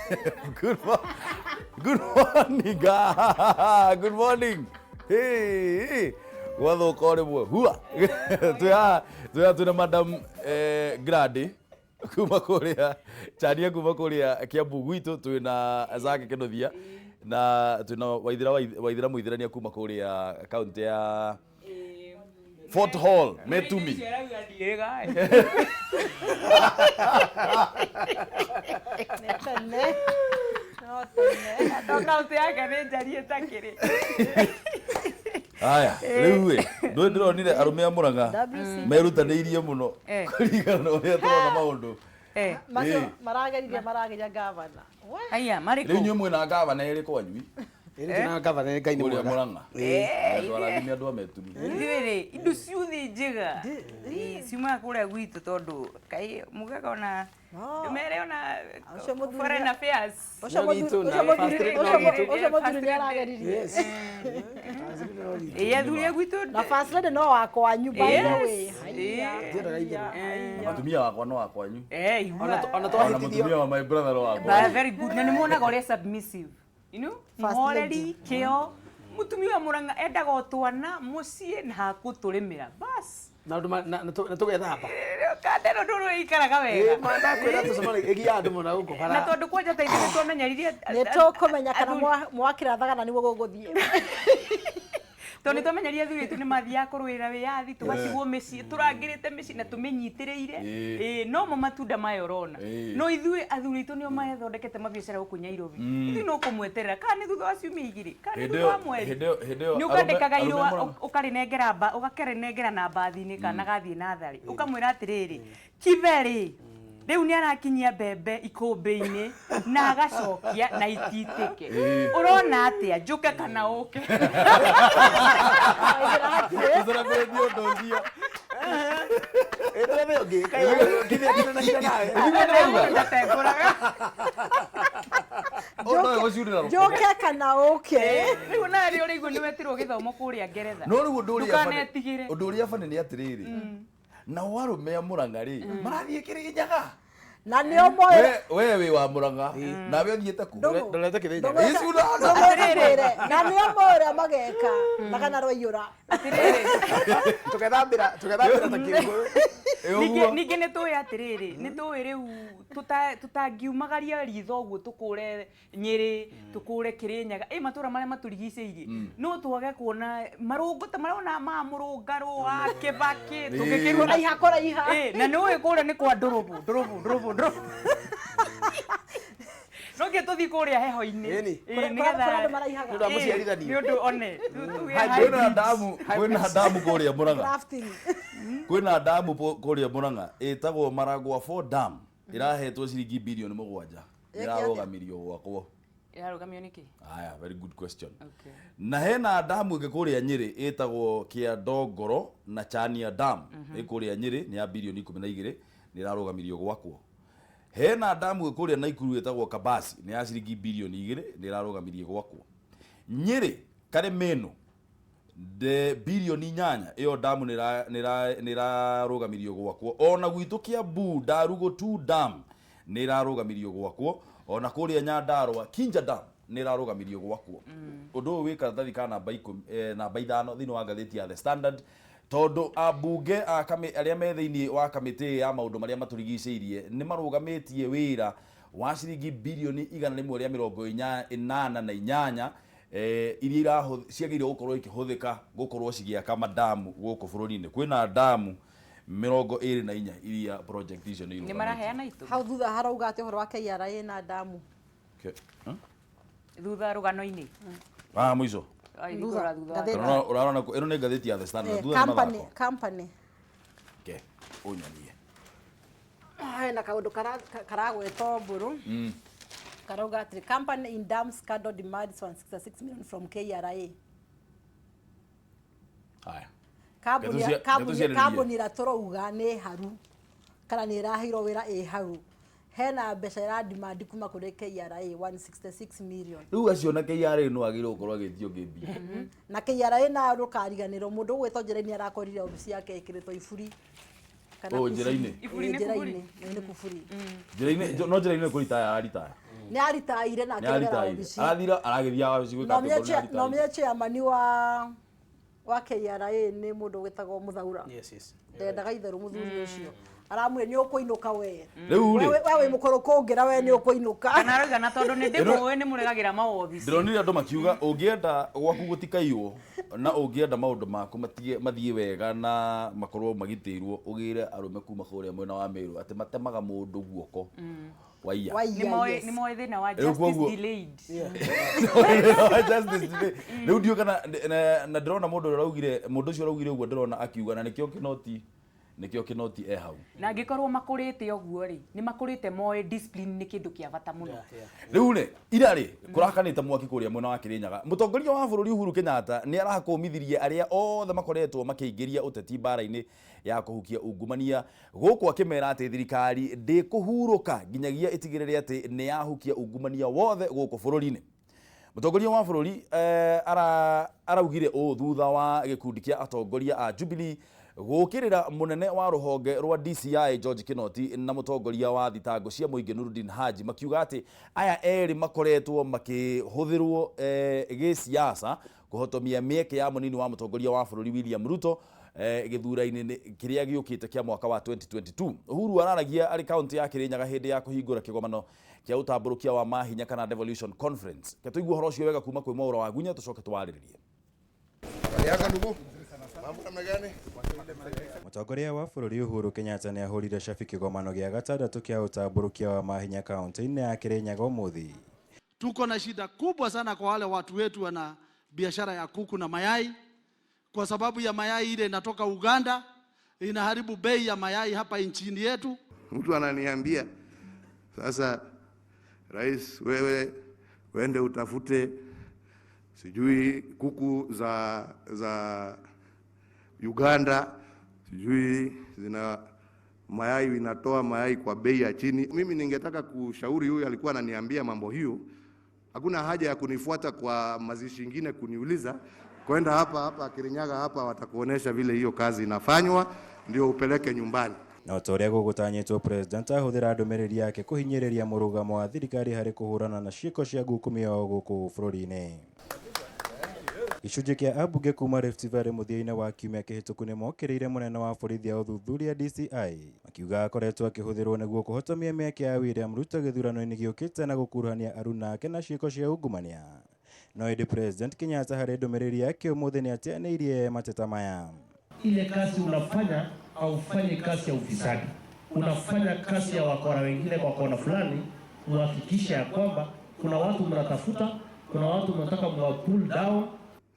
Good morning. Ah, good morning. Hey, gwathuka o rĩmwe hua. Twĩ haha twĩna Madam Grandi kuma kũrĩa Chania, kuma kũrĩa Kiambu gwitũ, twĩna Zake Kĩnuthia na twĩna Waithira Waithira Mũithirania kuma kũrĩa kaunti ya Fort Hall Metumi. Nĩ tene. No tene. To kaunti yake nĩ njariĩ takĩrĩ. Aya, rĩu ĩ ndũĩ ndĩronire arũme a Mũrang'a WC. merutanĩirie mũno kũringana na ũrĩa tũrona maũndũ. Macio marageririe marageria gavana. We. Aya, marĩ Rĩu kũ? inyuĩ mwĩna gavana erĩ kwanyu Ĩrĩ tuna gavana Ngai nĩ kũrĩa mwega. Mũrang'a. Andũ arathime andũ a Metumi. Ithuĩ rĩ, indo ciothe njega ciumaga kũrĩa gwitũ tondũ kai mũgeka ona No. mere ona Ũcio mũthuri foreign affairs. Ũcio No mũthuri gitũ na ũcio mũthuri first lady no ũcio gitũ. ũcio mũthuri nĩ arageririe. Yes. Ĩĩ, athuri a gwitũ Na first lady no wa kwanyu, by the way. Yes. Haiya. Ndiendaga itherũ. Na mũtumia wakwa no wa kwanyu. Igua. Ona Ona twahĩtithio. mũtumia wa my brother no wa But kwanyu. very good. Na nĩ muonaga ũrĩa submissive. First Mũhoreri, lady. kĩo. Mũtumia wa Mũrang'a endaga o twana mũciĩ na hakũtũrĩmĩra. Bas. Na ũndũ na tũgethamba. Kandero ndũrũ ikaraga wega. Ma ndakwĩra tũcemanie ĩgiaga andũ mũno gũkũ Na bara. tondũ kwanja ta ithuĩ nĩ twamenyeririe Nĩ tũkũmenya kana mwakĩra thagana nĩguo gũgũthiĩ. Tondũ nĩ twamenyeria athuri aitũ nĩ mathiaga kũrũĩra wĩyathi, tũgatigwo mĩciĩ tũrangĩrĩte mĩciĩ na tũmĩnyitĩrĩire. Ĩĩ, no mo matunda maya ũrona. No ithuĩ athuri aitũ nĩo mathondekete mabiacara gũkũ Nyairobi. Ithuĩ no kũmweterera kana nĩ thutha wa ciumia 2, kana nĩ Hĩndĩ thutha ĩyo wa mweri. hĩndĩ ĩyo Nĩ arũme ũkandĩkaga arũme irũa Mũrang'a ũkarĩnengera ũgakarĩnengera na mbathi-inĩ kana gathiĩ natharĩ, ũkamwĩra atĩrĩrĩ, kibe rĩ rĩu nĩ arakinyia mbembe ikũmbĩ-inĩ na agacokia na ititĩke, ũrona atĩa, njũke kana ũke? Waithĩra hatirĩ. Tũcarabetie ũndũ ũcio. Ĩtũrebe ũngĩ. Kaĩ ngithia kĩna na hinya nawe. Nĩguo ndĩrauga. Ndatengũraga. Ũyũ nowe gũciurĩra rũkũngũ. Njũke kana ũke. Rĩu nawe rĩ ũraigua nĩ wetirwo gĩthomo kũrĩa Ngeretha. No rĩu ũndũ ũrĩa funny- Ndũkanetigĩre. ũndũ ũrĩa funny nĩ atĩrĩrĩ, nao arũme a Mũrang'a rĩ marathiĩ Kĩrĩnyaga. Na nĩo moĩ. We wĩ wa Mũrang'a nawe ũthiĩte kũ? Ndũng'ũ. Ndorete Kĩrĩnyaga. Ndũng'ũ. Ĩĩ, ciuna- Ndũng'ũ ĩkwĩre. Na nĩo moĩ ũrĩa mageka. Thagana rwaiyũra. Atĩrĩrĩ. Tũgethambĩra tũgethambĩra ta kĩũngũyũ. Ĩ, Ningĩ ũguo. ningĩ nĩ tũĩ atĩrĩrĩ, nĩ tũĩ rĩu tũtangiumagaria ritho ũguo tũkũre Nyĩrĩ, tũkũre Kĩrĩnyaga, ĩ matũra marĩa matũrigicĩirie, no twage kuona marũngũ ta marona ma mũrũngarũ wa Kĩbakĩ tũngĩkĩruta. Kũraiha kũraiha. Ĩ, na nĩ ũĩ kũrĩa nĩ kwa ndũrũbũ ndũrũbũ ndũrũbũ ndũrũbũ, no nginya tũthiĩ kũrĩa heho-inĩ. Ĩni. Ĩ, Kũrĩa nĩgetha kũrĩa andũ maraihaga. Nĩ ũndũ wa Ĩ, mũciarithanio. nĩ ũndũ one tũgĩe Kwĩna hybrid. ndamu kwĩna ndamu kũrĩa Mũrang'a. Grafting. Kwĩna ndamu kũrĩa Mũrang'a ĩtagwo Maragua 4 Dam, ĩrahetwo ciringi birioni 7. Ĩke atĩa? Ĩrarũgamirio gwakwo. Ĩrarũgamio nĩkĩ? Aya, very good question. Okay. Na hena ndamu ĩngĩ kũrĩa Nyĩrĩ ĩtagwo Kĩandongoro na Chania Dam, ĩ kũrĩa Nyĩrĩ, nĩ ya birioni 12, nĩ ĩrarũgamirio gwakwo. Hena ndamu ĩ kũrĩa Naikuru ĩtagwo Kabasi, nĩ ya ciringi birioni 2, nĩ ĩrarũgamirie gwakwo. Nyĩrĩ Karĩmĩnũ de birioni 8, ĩyo ndamu nĩ ĩrarũgamirio gwakwo. Ona gwitũ Kiambu Ndarugo 2 Dam nĩ ĩrarũgamirio gwakwo. Ona kũrĩa Nyandarũa Kinja Dam nĩ ĩrarũgamirio gwakwo. Ũndũ ũyũ wĩ karatathi ka namba 10, namba 5 thĩinĩ wa ngathĩti ya The Standard, tondũ ambunge a arĩa me thĩinĩ wa kamĩtĩ ya maũndũ marĩa matũrigicĩirie nĩ marũgamĩtie wĩra wa ciringi birioni 188 iria ciagĩrĩirwo gũkorwo ikĩhũthĩka gũkorwo cigĩaka mandamu gũkũ bũrũri-inĩ. Kwĩna ndamu 24 iria project icio nĩ Nĩ irũgamĩtio. maraheana itũ. Hau thutha harauga atĩ ũhoro wa KRA na ndamu. Okay. Huh? Thutha rũgano-inĩ. Ah, mũico. Ai, Thutha, thutha thutha. ngathĩti. Ũrarona ĩno nĩ ngathĩti ya The Standard. Thutha nĩ Company, mathako. company. Okay, ũnyonie. Hena kaũndũ karagwetwo mbũrũ. Karauga atĩrĩ, company in dam scandal demands 166 million from KRA. Haya. Kambuni Ndeto ciarĩrĩrie. Kambuni ĩrĩa tũrauga nĩ haru kana nĩ ĩraheirwo wĩra ĩ hau, hena mbeca ĩradimandi kuma kũrĩ KRA, 166 million. Rĩu acio na KRA no agĩrĩirwo gũkorwo agĩtio ngĩmbia. Na KRA na ndũkariganĩrwo mũndũ ũgwĩtwo Njeraini arakorire obici yake ĩkĩrĩtwo iburi. Kana Oh, kuburi. njĩra-inĩ. Iburi nĩ Ĩĩ, kuburi. njĩra-inĩ, nĩ kuburi. Njĩra-inĩ, no njĩra-inĩ nĩ kũritaya araritaya. Nĩ aritaire na Nĩ akĩregera aritaire. wabici. Arathira aragĩthiaga wabici gwĩka No atĩ menye ngorwo nĩ no aritaire. menye chairman wa KRA nĩ mũndũ wĩtagwo Muthaura. Yes, yes. Ndendaga itherũ mũthuri ũcio. Aramwĩra nĩ ũkũinũka we. Rĩu rĩ We wĩ mũkũrũ kũngĩra we nĩ ũkũinũka. Kana arauga na tondũ nĩ ndĩmũĩ nĩ mũregagĩra mawobici. Ndĩronire andũ makiuga ũngĩenda gwaku gũtikaiywo na ũngĩenda maũndũ maku matige mathiĩ wega na makorwo magitĩirwo ũgĩre arũme kuma kũrĩa mwena wa Meru atĩ matemaga mũndũ guoko waiya. Waiya, Nĩ moĩ yes. nĩ moĩ thĩna wa Rĩu justice koguo- delayed. Justice delay. Rĩu ndiũ kana na ndĩrona mũndũ ũrĩa ũraugire, mũndũ ũcio ũraugire ũguo ndĩrona akiuga na nĩkĩo Kinoti, nĩkĩo Kinoti e hau. Na angĩkorwo makũrĩte ũguo rĩ, nĩ makũrĩte moĩ discipline nĩ kĩndũ kĩa bata mũno. Rĩu rĩ, ira rĩ, kũrakanĩte mwaki kũrĩa mwena wa Kĩrĩnyaga. Mũtongoria wa bũrũri Uhuru Kenyatta nĩ arakũmithirie arĩa othe makoretwo makĩingĩria ũteti mbara-inĩ ya kũhukia ungumania gũkũ akĩmera atĩ thirikari ndĩkũhurũka nginyagia ĩtigĩrĩre atĩ nĩ yahukia ungumania wothe gũkũ bũrũri-inĩ. Mũtongoria wa bũrũri araugire ũũ thutha wa gĩkundi kĩa atongoria a Jubilee gũkĩrĩra mũnene wa rũhonge rwa DCI George Kinoti na mũtongoria wa thitango cia mũingĩ Nurudin Haji makiuga atĩ aya erĩ makoretwo makĩhũthĩrwo gĩsiasa kũhotomia mĩeke ya mũnini wa mũtongoria wa bũrũri William Ruto gĩthura-inĩ kĩrĩa gĩũkĩte kĩa mwaka wa 2022. Uhuru araragia arĩ kaunti ya Kĩrĩnyaga hĩndĩ ya kũhingũra kĩgomano kĩa ũtambũrũkia wa mahinya kana Devolution Conference. Ke tũigue ũhoro ũcio wega kuma kwĩ Mwaũra wa Gunya tũcoke twarĩrĩrie. Yako ndugu? Mambo namna gani? Mũtongoria wa bũrũri Uhuru Kenyatta nĩ ahũrire cabi kĩgomano gĩa gatandatũ kĩa ũtambũrũkia wa mahinya kaunti-inĩ ya Kĩrĩnyaga ũmũthĩ. Tuko na shida kubwa sana kwa wale watu wetu wana biashara ya kuku na mayai, kwa sababu ya mayai ile inatoka Uganda inaharibu bei ya mayai hapa nchini yetu. Mtu ananiambia sasa, rais, wewe uende utafute sijui kuku za Uganda, sijui zina mayai, inatoa mayai kwa bei ya chini. Mimi ningetaka kushauri huyu alikuwa ananiambia mambo hiyo, hakuna haja ya kunifuata kwa mazishi ingine kuniuliza, kwenda hapa hapa Kirinyaga hapa watakuonesha vile hiyo kazi inafanywa, ndio upeleke nyumbani. No ta ũrĩa gũgũtanyĩtwo, president ahũthĩra ndũmĩrĩri yake kũhinyĩrĩria mũrũgamo wa thirikari harĩ kũhũrana na ciĩko cia ngukumio gũkũ bũrũri-inĩ. Gĩcunjĩ kĩa ambunge kuma Rift Valley mũthia-inĩ wa kiumia kĩhĩtũku nĩ mokĩrĩire mũnene wa borithi ya ũthuthuria DCI makiuga akoretwo akĩhũthĩrwo nĩguo kũhotomia mĩeke ya William Ruto gĩthurano-inĩ gĩũkĩte na gũkuruhania aruna ake na ciĩko cia ungumania. No ĩndĩ President Kenyatta harĩ ndũmĩrĩri yake ũmũthĩ nĩ ateanĩirie mateta maya. Ile kazi unafanya haufanyi kazi ya ufisadi, unafanya kazi ya wakora wengine kwa kona fulani, muhakikisha ya kwamba kuna watu mnatafuta, kuna watu mnataka mwa pull down.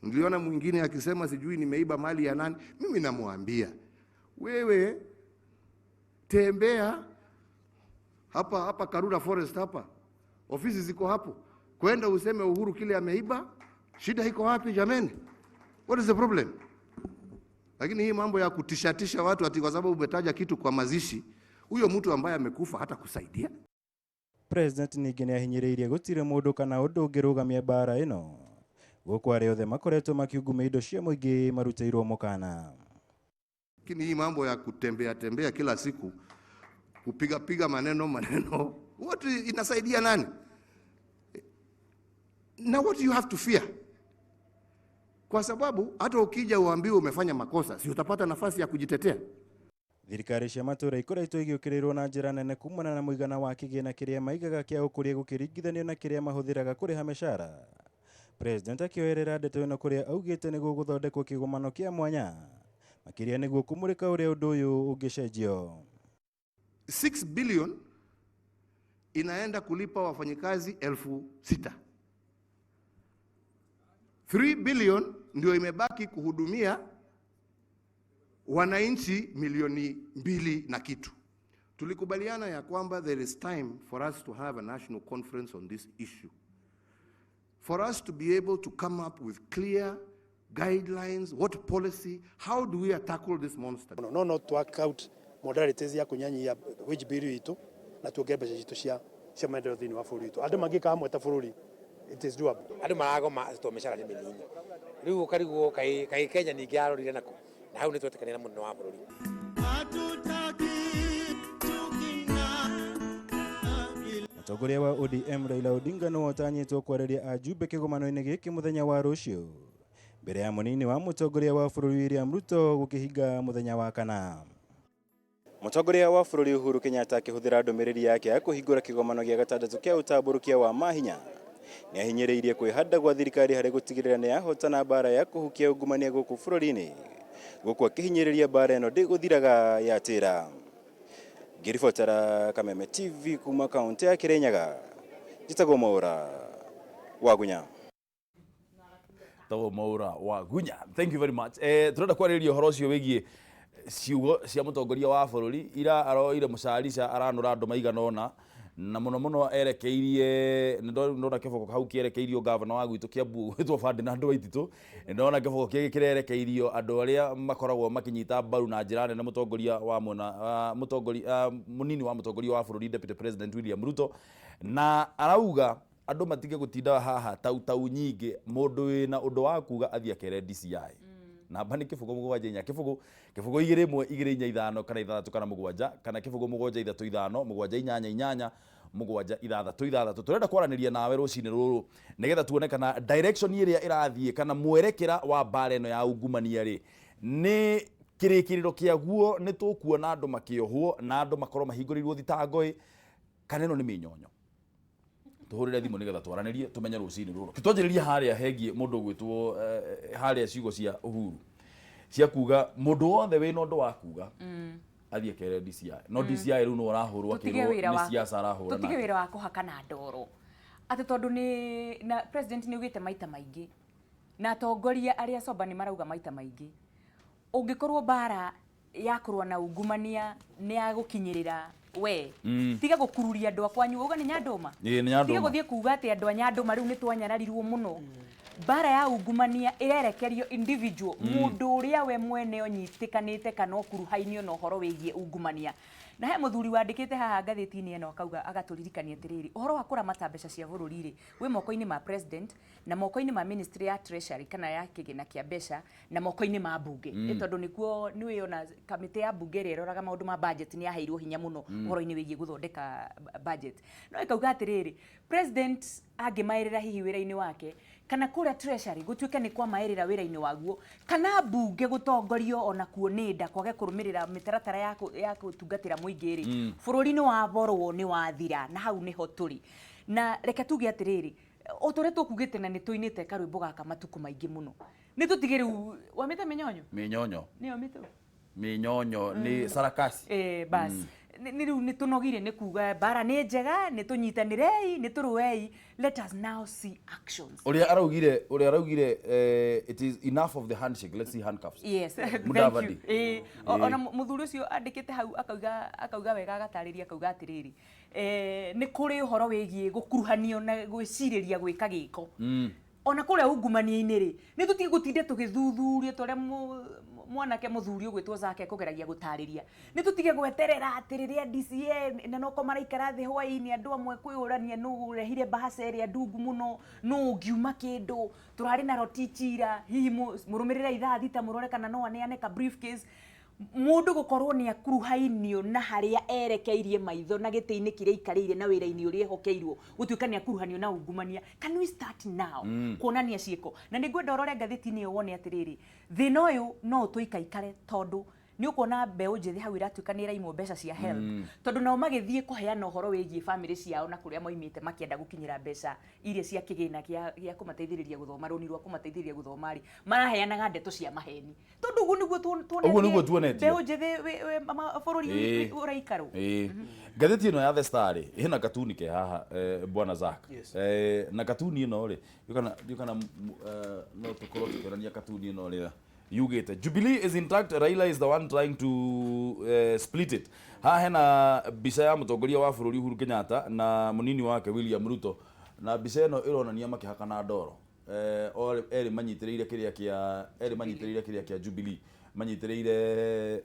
Niliona mwingine akisema sijui nimeiba mali ya nani. Mimi namwambia wewe, tembea hapa hapa Karura Forest hapa, ofisi ziko hapo, kwenda useme Uhuru kile ameiba. Shida iko wapi jameni? What is the problem? Lakini hii mambo ya kutishatisha watu ati kwa sababu umetaja kitu kwa mazishi, huyo mtu ambaye amekufa hata kusaidia. President ningĩ nĩ ahinyĩrĩirie gũtirĩ mũndũ kana ũndũ ũngĩrũgamia mbara ĩno gũkũ arĩa othe makoretwo makiungumia indo cia mũingĩ marutĩirwo mũkana. Lakini hii mambo ya kutembea tembea kila siku kupiga piga maneno maneno, what inasaidia nani? Na what you have to fear? Kwa sababu hata ukija uambiwe umefanya makosa, si utapata nafasi ya kujitetea? Thirikari cia matũra ikoretwo igĩũkĩrĩrwo na njĩra nene kumana na mũigana wa kĩgĩna kĩrĩa maigaga kĩa ũkũria gũkĩringithanio na kĩrĩa mahũthĩraga kũrĩha mĩcara. President akĩoerera ndeto ĩno kũrĩa augĩte nĩguo gũthondekwo kĩgomano kĩa mwanya makĩria nĩguo kũmũrĩka ũrĩa ũndũ ũyũ ũngĩcenjio. 6 billion inaenda kulipa wafanyikazi 6,000. 3 billion ndio imebaki kuhudumia wananchi milioni 2 na kitu. Tulikubaliana ya kwamba there is time for us to have a national conference on this issue. For us to be able to come up with clear guidelines, what policy, how do we tackle this monster? No, no to work out modalities ya kunyanyia wage bill itu na tuongere mbeca citũ cia maendeleo thĩinĩ wa bũrũri witũ. Andũ mangĩka hamwe ta bũrũri, it is doable. Andũ maragoma atĩ mĩcara nĩ mĩnini. Rĩu ũkarigwo kaĩ Kenya ningĩ yarorire nakũ, na hau nĩ twetĩkanĩra mũnene wa bũrũri. Hatutaki Mũtongoria wa ODM Raila Odinga nĩwe ũtanyĩtwo kwarĩria ajumbe kĩgomano-inĩ gĩkĩ mũthenya wa rũciũ mbere ya mũnini wa mũtongoria wa bũrũri William Ruto gũkĩhinga mũthenya wa kana. Mũtongoria wa bũrũri Uhuru Kenyatta akĩhũthĩra ndũmĩrĩri yake ya kũhingũra kĩgomano gĩa gatandatũ kĩa ũtambũrũkia wa mahinya nĩ ahinyĩrĩirie kwĩhanda gwa thirikari harĩ gũtigĩrĩra nĩ yahotana mbara ya kũhukia ungumania gũkũ bũrũri-inĩ gũkũ akĩhinyĩrĩria mbara ĩno ndĩgũthiraga yatĩra. Ngĩribotera Kameme TV kuma kaunti ya Kirinyaga, njĩtagwo Mwaura Wagunya. Tagwo Mwaura Wagunya, thank you very much. Turenda kwarĩrĩria ũhoro ũcio wĩgiĩ ciugo cia mũtongoria wa bũrũri ira aroire mũcarica aranũra andũ maigana ũna na mũno mũno erekeirie nĩ ndona kĩboko hau kĩerekeirio gavana wa gwitũ Kiambu gwĩtwo Ferdinand Waititũ. Nĩ ndona kĩboko kĩngĩ kĩrerekeirio andũ arĩa makoragwo makĩnyita mbaru na njĩra nene mũtongoria wa mwena mũtongoria mũnini wa mũtongoria wa bũrũri, Deputy President William Ruto, na arauga andũ matige gũtinda haha tau tau nyingĩ, mũndũ wĩna ũndũ wa kuga athiĩ akere DCI. Namba nĩ 0 7 4 0 0 2 1 2 4 5 kana 6 kana 7 kana 0 7 3 5 7 8 8 7 6 6. Turenda kwaranĩria nawe rũcinĩ rũrũ nĩgetha tuone kana direction ĩrĩa ĩrathiĩ kana mwerekera wa mbara ĩno ya ungumania rĩ nĩ kĩrĩkĩrĩro kĩaguo, nĩ tũkuona andũ makĩohwo na andũ makorwo mahingũrĩirwo thitango ĩ kana ĩno nĩ mĩnyonyo. Tuhurire thimũ nĩgetha twaranĩrie tumenye rũcinĩ rũrũ. Twanjĩrĩria harĩa hegiĩ mũndũ ũgwĩtwo harĩa ciugo cia Uhuru cia kuga mũndũ wothe wĩna ũndũ wa kuga athiĩ akere DCI, no DCI rĩu no arahũrwo akĩrwo nĩ siasa arahũra. Tũtige wĩra wa kũhakana ndoro atĩ tondũ nĩ na president nĩ augĩte maita maingĩ na atongoria arĩa soba nĩ marauga maita maingĩ, ũngĩkorwo mbara ya kũrũa na ungumania nĩ ya gũkinyĩrĩra we tiga gũkururia andũ a kwanyu, uga nĩ Nyandũma. Ĩĩ, nĩ Nyandũma. Tiga gũthiĩ kuga atĩ andũ a Nyandũma rĩu nĩ twanyararirwo mũno. Mbara ya ungumania ĩrerekerio individual, mũndũ ũrĩa we mwene ũnyitĩkanĩte kana ũkuruhainio na ũhoro wĩgiĩ ungumania. Na he mũthuri wandĩkĩte haha ngathĩti-inĩ ĩno akauga, agatũririkania atĩrĩrĩ, ũhoro wa kũramata mbeca cia bũrũri rĩ wĩ moko-inĩ ma president na moko-inĩ ma ministry ya treasury kana ya kĩgĩna kĩa mbeca na moko-inĩ ma mbunge. Nĩ tondũ nĩkuo nĩwĩ ona kamĩtĩ ya mbunge ĩrĩa ĩroraga maũndũ ma budget nĩ yaheirwo hinya mũno ũhoro-inĩ wĩgiĩ gũthondeka budget. No ĩkauga atĩrĩrĩ, president angĩmaĩrĩra hihi wĩra-inĩ wake kana kũrĩa treasury gũtuĩke nĩ kwamaĩrĩra wĩra-inĩ waguo kana mbunge gũtongorio ona kuo nĩ nda kwage kũrũmĩrĩra mĩtaratara ya gũtungatĩra mũingĩ rĩ, bũrũri nĩ waborwo nĩ wathira, na hau nĩho tũrĩ. Na reke tuge atĩrĩrĩ, o ta ũrĩa tũkugĩte na nĩ tũinĩte karwĩmbo gaka matukũ maingĩ mũno, nĩ tũtige rĩu wamĩte mĩnyonyo. Mĩnyonyo. Nĩyo mĩtũ. Mĩnyonyo nĩ sarakasi. Basi nĩ rĩu nĩ tũnogire nĩ kuga mbara nĩ njega, nĩ tũnyitanĩrei, nĩ tũrũei. Let us now see actions. Ũrĩa araugire it is enough of the handshake, let's see handcuffs. Yes, thank Mudavadi. you. Ona mũthuri ũcio andĩkĩte hau akauga wega, agatarĩria akauga atĩrĩrĩ, nĩ kũrĩ ũhoro wĩgiĩ gũkuruhanio na gwĩcirĩria gwĩka gĩko. Ona kũrĩa ungumania-inĩ rĩ, nĩ tũtige gũtinda tũgĩthuthuria ta ũrĩa mwanake mũthuri ũgwĩtwo Zake kũgeragia gũtarĩria. Nĩ tũtige gweterera atĩ rĩrĩa DCA na noko maraikara thĩ hwaĩ-inĩ andũ amwe kwĩyũrania nũ ũrehire mbahaca ĩrĩa ndungu mũno, nũ ũngiuma kĩndũ, tũrarĩ na Rotich ira, hihi mũrũmĩrĩre ithaa thita mũrore kana no aneane ka briefcase. Mũndũ gũkorwo nĩ akuruhainio na harĩa erekeirie maitho na gĩtĩ-inĩ kĩrĩa aikarĩire na wĩra-inĩ ũrĩa ehokeirwo gũtuĩka nĩ akuruhanio na ungumania. Can we start now? Kuonania ciĩko. Na nĩ ngwenda ũrore ngathĩti-inĩ ĩyo wone atĩrĩrĩ, thĩna ũyũ no ũtũikaikare tondũ nĩ ũkuona mbeũ njĩthĩ hau ĩratuĩka nĩ ĩraimwo mbeca cia HELB. Tondũ nao magĩthiĩ kũheana ũhoro wĩgiĩ bamĩrĩ ciao na kũrĩa moimĩte makĩenda gũkinyĩra mbeca iria cia kĩgĩna gĩa kũmateithĩrĩria gũthoma, rũni rwa kũmateithĩrĩria gũthoma rĩ, maraheanaga ndeto cia maheni. Tondũ ũguo nĩguo Ũguo nĩguo tuonetio. Mbeũ njĩthĩ bũrũri ũraikarwo. Ngathĩti ĩno ya The Star rĩ, ĩna katuni ke haha, bwana Zack. Na katuni ĩno rĩ, ndiũĩ kana no tũkorwo tũkĩonania katuni ĩno rĩ, yugĩte Jubilee is intact, Raila is the one trying to split it. Haha hena mbica ya mũtongoria wa bũrũri Uhuru Kenyatta na mũnini wake William Ruto, na mbica ĩno ĩronania makĩhakana ndoro. Erĩ manyitĩrĩire kĩrĩa kĩa, erĩ manyitĩrĩire kĩrĩa kĩa Jubilee, manyitĩrĩire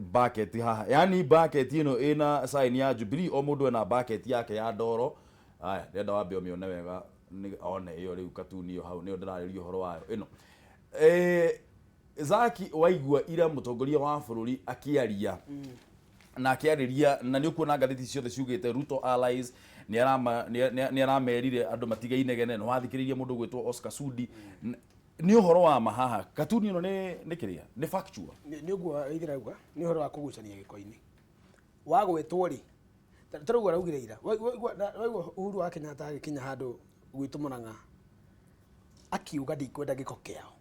bucket haha, yani bucket ĩno ĩna sign ya Jubilee, o mũndũ ena bucket yake ya ndoro. Aya, ndĩrenda wambe ũmĩone wega, nĩ one ĩyo rĩu katuni ĩyo hau nĩyo ndĩrarĩria ũhoro wayo ĩno. Zaki, waigua ira mũtongoria wa bũrũri akĩaria Na akĩarĩria na nĩ ũkuona ngathĩti ciothe ciugĩte Ruto allies nĩ aramerire andũ matige inegene. Nĩ wathikĩrĩirie mũndũ gwĩtwo Oscar Sudi. Nĩ ũhoro wa ma haha katuni ĩno nĩ kĩrĩa nĩ factual. Nĩ ũguo ithirauga nĩ ũhoro wa kũgucania gĩko-inĩ wagwetwo rĩ, ta rĩu araugire ira waigua Uhuru wa Kenyatta agĩkinya handũ gwitũ Murang'a akiuga ndikwenda gĩko kĩao,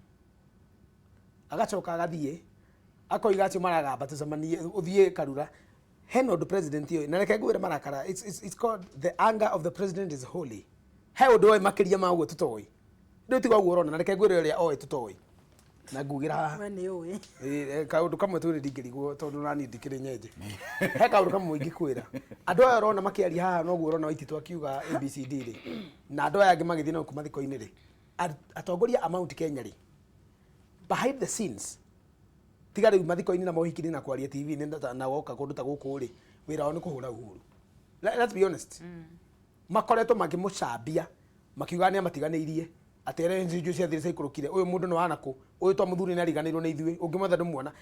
agacoka agathiĩ akoiga acio maragamba tũcemanie ũthiĩ Karura hena ũndũ president ũyũ na reke ngwĩre marakara, it's called the anger of the president is holy. He ũndũ oĩ makĩria ma ũguo tũtoĩ, rĩu tiga ũguo ũrona, na reke ngwĩre ũrĩa oĩ tũtoĩ na ngugĩra haha. We nĩ ũĩ. Kaũndũ kamwe twĩrĩ ndingĩrigwo tondũ nani ndikĩrĩ nyenje. He kaũndũ kamwe ingĩkwĩra, andũ aya ũrona makĩaria haha noguo ũrona Waititu akiuga ABCD rĩ, na andũ aya angĩ magĩthiĩ na gũkũ mathiko-inĩ rĩ, atongoria a Mount Kenya rĩ, behind the scenes, tiga rĩu mathiko-inĩ na mohiki-inĩ na kwaria TV-inĩ na woka kũndũ ta gũkũ rĩ, wĩra wao nĩ kũhũra Uhuru. Let's be honest, makoretwo makĩmũcambia makiuga nĩ amatiganĩirie, atĩ arĩa njuju ciathire ciaikũrũkire, ũyũ mũndũ nĩ wanakũ, ũyũ twamũthuri nĩ ariganĩirwo nĩ ithuĩ, ũngĩmwetha ndũmuona.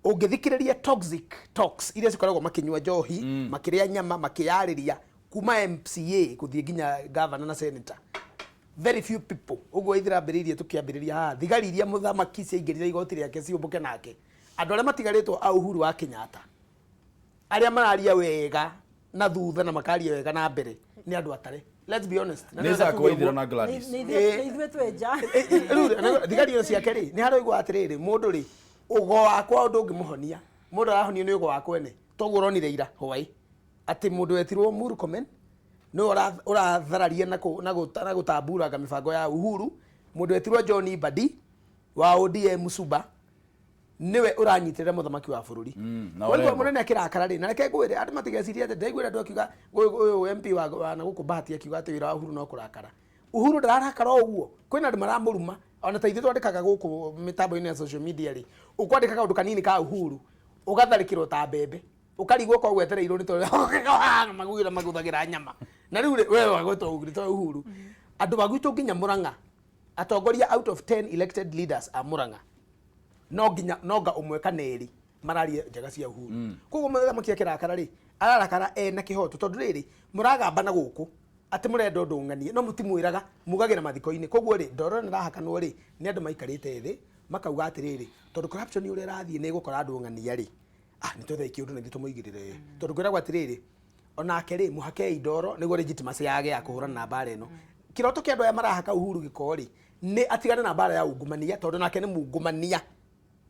Ũngĩthikĩrĩria toxic talks iria cikoragwo makĩnyua njohi, makĩrĩa nyama, makĩyarĩria kuma MCA gũthiĩ nginya governor na senator, very few people ũguo ithirambĩrĩirie tũkĩambĩrĩria haha, thigari iria mũthamaki ciaingĩrire igoti rĩake ciũmbũke nake, andũ arĩa matigarĩtwo a Uhuru wa Kenyatta arĩa mararia wega na thutha na makaria wega na mbere nĩ andũ atare. Let's be honest. Na nĩ nĩwega Zack tuge Waithera ũguo. na Gladys. Nĩ ithuĩ twĩ nja. Rĩu thigari ĩyo ciake rĩ, nĩ haroigwo atĩrĩrĩ, mũndũ rĩ, ũgo wakwa ũndũ ũngĩmũhonia, mũndũ arahonio nĩ ũgo wa kwene toguo ũronire ira hwaĩ atĩ mũndũ wetirwo Murkomen nĩwe ũrathararia na gũtamburanga mĩbango ya Uhuru. Mũndũ wetirwo John Mbadi wa ODM Suba nĩwe ũranyitĩrĩra mũthamaki wa bũrũri. Na Waigua Orengo. mũnene akĩrakara rĩ, na reke ngwĩre andũ matigecirie atĩ ndaiguire andũ akiuga ũyũ MP wa na gũkũ Bahati akiuga atĩ wĩra wa Uhuru no kũrakara. Uhuru ndararakara o ũguo, kwĩna andũ maramũruma, ona ta ithuĩ twandĩkaga gũkũ mĩtambo-inĩ ya social media rĩ, ũkwandĩka kaũndũ kanini ka Uhuru ũgatharĩkĩrwo ta mbembe, ũkarigwo ko gwetereirwo nĩ tondũ magugira maguthagĩra nyama, na rĩu rĩ we wagwetwo Uhuru to Uhuru. Andũ a gwitũ nginya Murang'a, atongoria out of 10 elected leaders a Murang'a, no nginya nonga ũmwe kana ĩrĩ mararia njega cia Uhuru. Koguo mũthamaki akĩrakara rĩ, ararakara ena kĩhoto, tondũ rĩrĩ mũragamba na gũkũ atĩ mũrenda ũndũ ng'anie no mũtimwĩraga, mugagĩra mathiko-inĩ. Koguo rĩ, ndoro ĩno ĩrahakanwo rĩ, nĩ andũ maikarĩte thĩ makauga atĩrĩrĩ, tondũ corruption ũrĩa ĩrathiĩ nĩ ĩgũkora andũ ng'ania rĩ, nĩ twethe kĩũndũ na ithuĩ tũmũigĩrĩre, tondũ kwĩragwo atĩrĩrĩ, onake rĩ, mũhakei ndoro nĩguo legitimacy yage ya kũhũrana na mbara ĩno. Kĩroto kĩa andũ aya marahaka Uhuru gĩko rĩ, nĩ atigane na mbara ya ungumania, tondũ nake nĩ mungumania.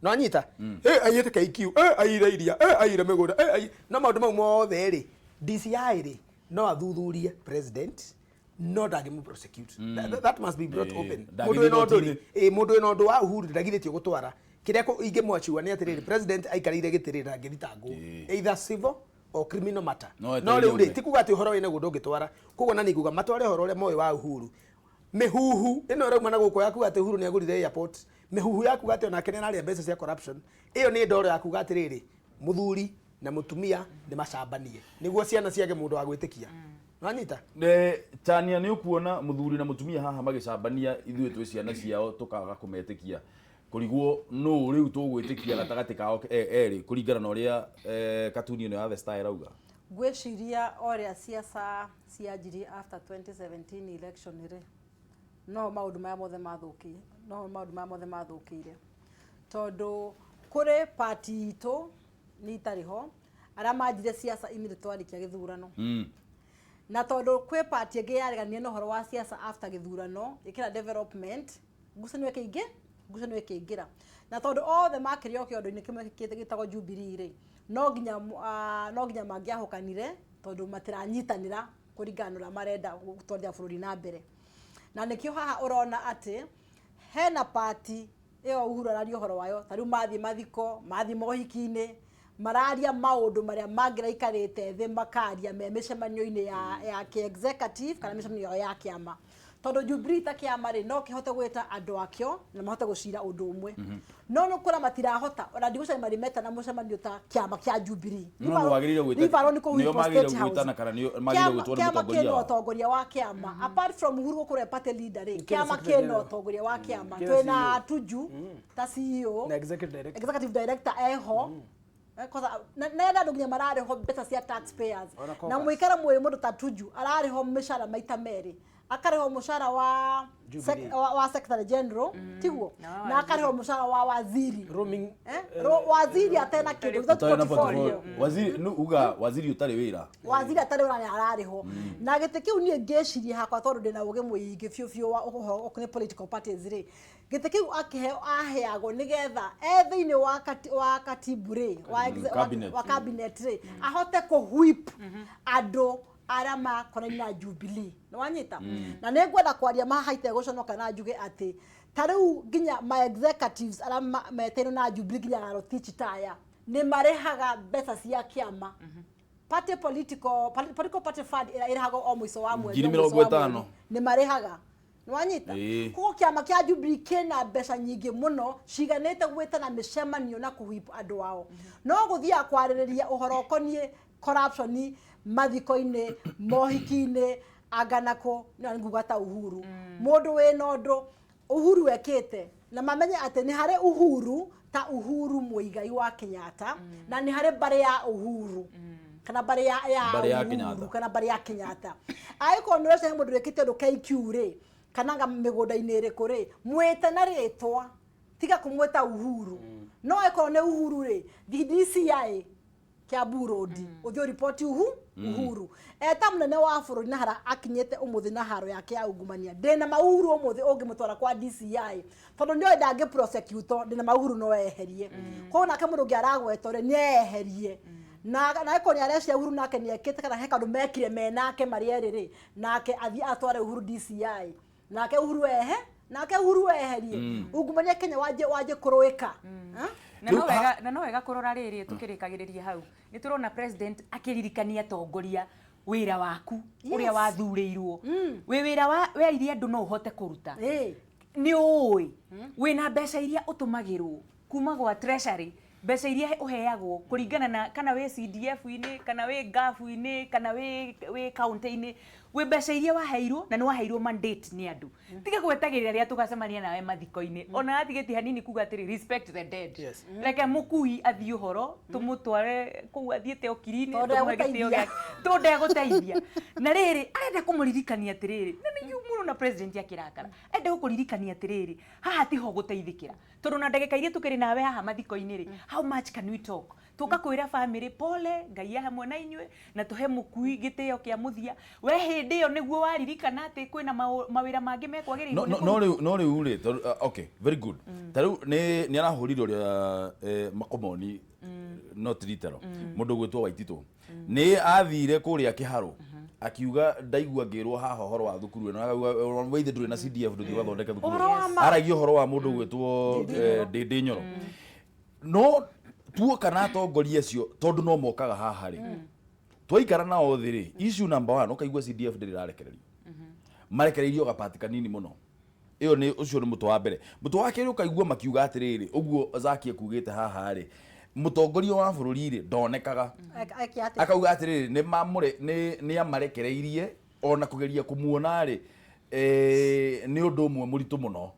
No anyita aiyĩte KQ, aiyire iria, aiyire mĩgũnda, no maũndũ mau mothe rĩ, DCI rĩ no athuthurie president, no ndangĩmũ prosecute. That must be brought open. Ndangĩthiĩ Mũndũ wĩna ũndũ rĩ, igoti-inĩ. Mũndũ wĩna ũndũ wa Uhuru ndagirĩtio gũtwara. Kĩrĩa ingĩmwacua nĩ atĩrĩrĩ, president aikarĩire gĩtĩ rĩ, ndangĩthitangwo either civil or criminal matter. No No etereire rĩu rĩ, ume. ti kuga atĩ ũhoro wĩna guo ndũngĩtwara. Koguo na nĩnguga matware ũhoro ũrĩa moĩ wa Uhuru. Mĩhuhu ĩno ĩrauma na gũkũ ya kuga atĩ Uhuru nĩagũrire airport, mĩhuhu ya kuga atĩ onake nĩararĩa mbeca cia corruption, ĩyo nĩ ndoro ya kuga atĩrĩrĩ, mũthuri na mũtumia nĩ macambanie nĩguo ciana ciage mũndũ wa gwĩtĩkia. Nwanyita? Chania, nĩ ũkuona mũthuri na mũtumia haha magĩcambania, ithuĩ twĩ ciana ciao tũkaga kũmetĩkia, kũrigwo nũ rĩu tũgwĩtĩkia gatagatĩ kao erĩ kũringana na ũrĩa katuni ĩno ya The Star ĩrauga? Ngwĩciria o ũrĩa ciaca cianjirie after 2017 election rĩ, no maũndũ maya mothe mathũkĩire, no maũndũ maya mothe mathũkĩire, tondũ kũrĩ party itũ nĩ itarĩ ho arĩa manjire ciaca immediately twarĩkia gĩthurano, na tondũ kwĩ party ĩngĩ yareganire na ũhoro wa ciaca after gĩthurano ĩkĩra development, ngucanio ĩkĩingĩ, ngucanio ĩkĩingĩra, na tondũ othe makĩrĩ o kĩondo-inĩ kĩmwe gĩtagwo Jubilee rĩ, no nginya mangĩahũkanire, tondũ matiranyitanĩra kũringana na ũrĩa marenda gũtwarithia bũrũri na mbere. Na nĩkĩo haha ũrona atĩ hena party ĩyo Uhuru araria ũhoro wayo, ta rĩu mathiĩ mathiko, mathiĩ mohiki-inĩ, mararia maũndũ marĩa mangĩraikarĩte thĩ makaria me mĩcemanio-inĩ ya kĩ-executive kana mĩcemanio yao ya kĩama, tondũ Jubilee ta kĩama rĩ, no kĩhote gwĩta andũ akĩo na mahote gũcira ũndũ ũmwe, no nĩ kũra matirahota ona ndigũcaria marĩ metana mũcemanio ta kĩama kĩa Jubilee. No nĩ wagĩrĩire gwĩta- Riverroad nĩ kũu nĩo Hilltop magĩrĩire State House. gwĩtana kana nĩo magĩrĩire Kĩama gwĩtwo nĩ kĩama mũtongoria kĩna wao? ũtongoria wa kĩama, apart from Uhuru gũkorwo e party leader rĩ, Kĩna kĩama secretary kĩna general. ũtongoria wa kĩama. Kĩna Twĩna CEO. Tuju ta CEO na executive director. Executive director eho. Kwanza na andũ nginya mararĩhwo mbeca cia taxpayers. Ona Na caucus. mũikara mwĩ mũndũ ta Tuju ararĩhwo mĩcara maita merĩ, akarĩhwo mũcara wa Jubilee. wa secretary general, tiguo, Na wa na akarĩhwo mũcara wa waziri. Roaming. Eh? Waziri atena kĩndũ Ũtarĩ na githũ ti portfolio. portfolio. Waziri nĩ uga waziri ũtarĩ wĩra. Waziri atarĩ wĩra nĩ ararĩhwo na gĩtĩ kĩu. Niĩ ngĩciria hakwa, tondũ ndĩna ũgĩ mũingĩ biũ biũ wa ũhoro ũkoniĩ political parties rĩ, gĩtĩ kĩu akĩheo aheagwo nĩgetha e thĩinĩ wa katibu rĩ, Cabinet. wa cabinet rĩ, ahote kũ-whip andũ arĩa makonainie na Jubilee. Nĩ wanyita? Na nĩ ngwenda kwaria mahaha itegũconoka na njuge atĩ ta rĩu nginya ma executives arĩa metĩirwo na Jubilee, nginya Garotich taya, nĩ marĩhaga mbeca cia kĩama, party political party fund ĩrĩa ĩrĩhagwo o mũico wa mweri, Ngiri o mũico mĩrongo wa ĩtano. mweri. Nĩ marĩhaga. Nĩ wanyita? Ĩĩ. Koguo kĩama kĩa Jubilee kĩna mbeca nyingĩ mũno ciganĩte gwĩtana mĩcemanio na kũhip andũ ao, no gũthiaga kwarĩrĩria ũhoro ũkoniĩ corruption mathiko-inĩ, mohiki-inĩ, anganako na nguga ta Uhuru, mũndũ wĩna ũndũ Uhuru ekĩte, na mamenye atĩ nĩ harĩ Uhuru ta Uhuru Muigai wa Kenyatta, na nĩ harĩ mbarĩ ya Uhuru kana mbarĩ ya Mbarĩ ya Uhuru, Kenyatta. kana mbarĩ ya Kenyatta. Angĩkorwo nĩ ũrecaria mũndũ wĩkĩte ũndũ KQ rĩ, kana nga mĩgũnda-inĩ ĩrĩkũ rĩ, mwĩte na rĩtwa, tiga kũmwĩta Uhuru. No angĩkorwo nĩ Uhuru rĩ, thiĩ DCI Kiambu Road, ũthiĩ ũripoti Uhuru eta mũnene wa bũrũri na hara akinyĩte ũmũthĩ na haro yake ya ungumania. Ndĩna ma Uhuru ũmũthĩ ũngĩmũtwara kwa DCI, tondũ nĩoĩ ndangĩ prosecute, ndĩna ma Uhuru no eherie. Koguo nake mũndũ ũngĩ aragwetwo rĩ, nĩ eherie na angĩkorwo nĩ arecia Uhuru nake nĩ ekĩte kana he kaũndũ mekire menake marĩ erĩ rĩ, nake athiĩ atware Uhuru DCI, nake Uhuru ehe nake Uhuru eherie ungumania Kenya wanjie kũrũĩka. Eh? Na no Rĩu wega, na no wega kũrora rĩrĩ tũkĩrĩkagĩrĩria hau, nĩ tũrona president akĩririkania atongoria wĩra waku ũrĩa wathurĩirwo wĩ wĩra wa werire andũ no ũhote kũruta. Nĩ ũĩ wĩna mbeca iria ũtũmagĩrwo kuma gwa treasury, mbeca iria ũheagwo kũringana na kana wĩ CDF-inĩ, kana wĩ ngabu-inĩ, kana wĩ county-inĩ, wĩ mbeca iria waheirwo, na nĩ waheirwo mandate nĩ andũ. Tiga gwetagĩrĩra rĩrĩa tũgacemania nawe mathiko-inĩ. Ona atigĩtie hanini kuga atĩrĩ, "Respect the dead." Reke mũkui athiĩ ũhoro, tũmũtware kũu athiĩte okiri-inĩ, Tondũ tũmũhe gĩtĩo ndegũteithia. gĩake, tondũ ndegũteithia. Na rĩrĩ arenda kũmũririkania atĩrĩrĩ, na nĩ mũno na president akĩrakara, arenda gũkũririkania atĩrĩrĩ, haha tiho gũteithĩkĩra, tondũ na ndagĩka iria tũkĩrĩ nawe haha mathiko-inĩ rĩ, how much can we talk? Tũka kwĩra family pole, Ngai e hamwe na inyuĩ, na tũhe mũkui gĩtĩo kĩa mũthia. We hĩndĩ ĩyo nĩguo waririkana atĩ kwĩna mawĩra mangĩ mekwagĩrĩirwo no nĩ no kũruta. No rĩu rĩ, okay, very good. Ta rĩu nĩ arahũrire ũrĩa makomoni, not literal, mũndũ ũgwĩtwo Waititũ nĩ athire kũrĩa kĩharo akiuga, ndaigua ngĩrwo haha ũhoro wa thukuru ĩno, akauga waithe ndũrĩ na CDF, ndũthiĩ ũgathondeke thukuru. Ũhoro wa ma. Aragia ũhoro wa mũndũ ũgwĩtwo Ndĩndĩ Nyoro. No tuoka na atongoria acio, tondũ no mokaga haha rĩ, twaikara nao thĩ rĩ, issue number one ũkaigua CDF ndĩrĩ ĩrarekererio, marekereirio gapati kanini mũno. Ĩyo nĩ ũcio nĩ mũtwe wa mbere. Mũtwe wa kerĩ, ũkaigua makiuga atĩrĩrĩ, ũguo Zaki ekugĩte haha rĩ, mũtongoria wa bũrũri rĩ, ndonekaga. Eke atĩa? Akauga atĩrĩrĩ, nĩ mamũre nĩ amarekereirie, ona kũgeria kũmuona rĩ, nĩ ũndũ ũmwe mũritũ mũno.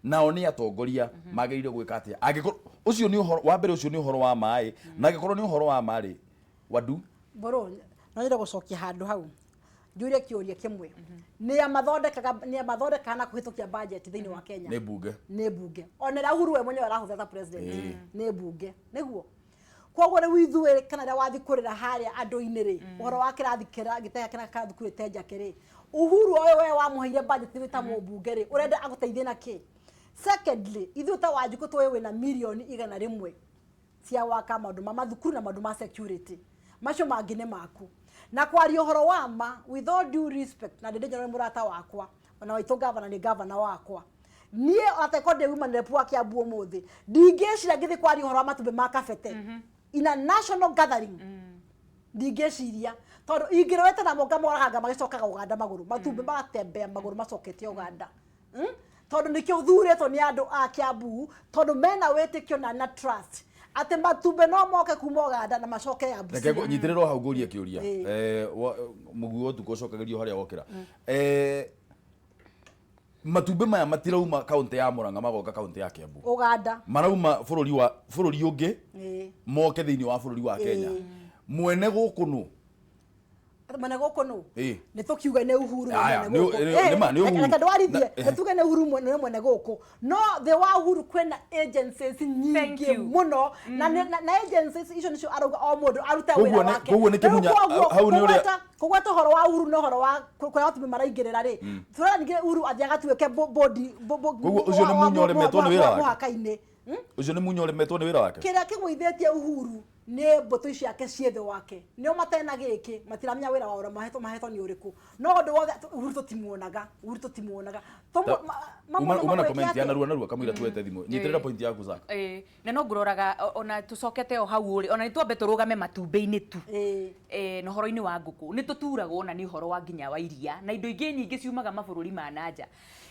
Nao nĩ atongoria magĩrĩire gwĩka atĩa angĩkorwo ũcio nĩ ũhoro wa mbere? Ũcio nĩ ũhoro wa maĩ, na angĩkorwo nĩ ũhoro wa marĩ wadu. Mbũrũ, no nyende gũcokia handũ hau njũrie kĩũria kĩmwe. Nĩ a mathondekaga na kũhĩtũkia budget thĩinĩ wa Kenya? Nĩ mbunge. Nĩ mbunge. Ona ĩrĩa Uhuru we mwenyewe arahũthĩra ta president, nĩ mbunge. Nĩguo koguo rĩu ithuĩ, kana rĩrĩa wathiĩ kũrĩra harĩa andũ-inĩ rĩ, ũhoro wa kĩrathi kĩra gĩtega kĩra kana thukuru ĩtenjake rĩ, Uhuru ũyũ we wamũheire budget wĩ ta mũmbunge rĩ, ũrenda agũteithie na kĩ? Secondly, ithuĩ ta Wanjikũ tũĩ wĩna mirioni 100 cia waka maũndũ ma mathukuru na maũndũ ma security, macio mangĩ nĩ maku. Na kwaria ũhoro wa ma, with all due respect, na ndĩndĩ nĩ mũrata wakwa, ona waitũ gavana nĩ gavana wakwa, niĩ atakorwo ndĩ woman rep wa Kiambu ũmũthĩ, ndingĩciria ngĩthiĩ kwaria ũhoro wa matumbĩ ma kabete in a national gathering. Ndingĩciria, tondũ ingĩrorete namo ngamoraganga magĩcokaga Uganda magũrũ, matumbĩ magatembea magũrũ macokete Uganda. Tondũ nĩkĩo thurĩtwo nĩ andũ a Kiambu, tondũ mena wĩtĩkio na trust atĩ matumbĩ no moke kuma Uganda na macoke ya Reke Busia. Nyitĩrĩrwo hau ngũrie kĩũria. Ĩĩ. Mũguo ũtukũ ũcokagĩrio harĩa wokĩra. Matumbĩ maya matirauma kaunti ya Murang'a magoka kaunti ya Kiambu. Uganda. Marauma bũrũri wa bũrũri ũngĩ moke thĩinĩ wa bũrũri wa Kenya. Mwene gũkũ nũ? Mwene gũkũ nũ? Ĩĩ. Nĩ tũkiuge nĩ Uhuru nĩ Aya, mwene gũkũ. nĩ ma, nĩ Uhuru. Reke ndwarithie, Na- nĩ tuge nĩ Uhuru mwene nĩ mwene gũkũ. No thĩ wa Uhuru kwĩna agencies nyingĩ mũno na agencies icio nĩcio arauga o mũndũ arute Koguo wĩra wake. koguo nĩ Rĩu kĩmunya- koguo hau nĩ ũrĩa- kũgweta ũhoro wa Uhuru na ũhoro wa kũrĩa matumbĩ maraingĩrĩra rĩ, tũrona ningĩ Uhuru athiĩ agatuĩke bodi Koguo ũcio nĩ munya ũremetwo nĩ wĩra wake? mũhaka-inĩ. Ũcio nĩ munya ũremetwo nĩ wĩra wake? Kĩrĩa kĩgũithĩtie Uhuru nĩ mbũtũ ciake ciĩ thĩ wake, nĩo matena gĩkĩ matiramenya wĩra wao ũrĩa mahetwo nĩ ũrĩkũ, no ũndũ wothe Uhuru tũtimuonaga, Uhuru tũtimuonaga. Uma na comment ya narua narua kamũira tuete thimũ. Nyitĩrĩra point yaku Zack. Ĩĩ, na no ngũroraga ona tũcokete o hau ũrĩ ona nĩ twambe tũrũgame matumbĩ-inĩ tu na ũhoro-inĩ wa ngũkũ nĩ tũturagwo ona nĩ ũhoro wa nginya wa iria na indo ingĩ nyingĩ ciumaga mabũrũri ma na nja,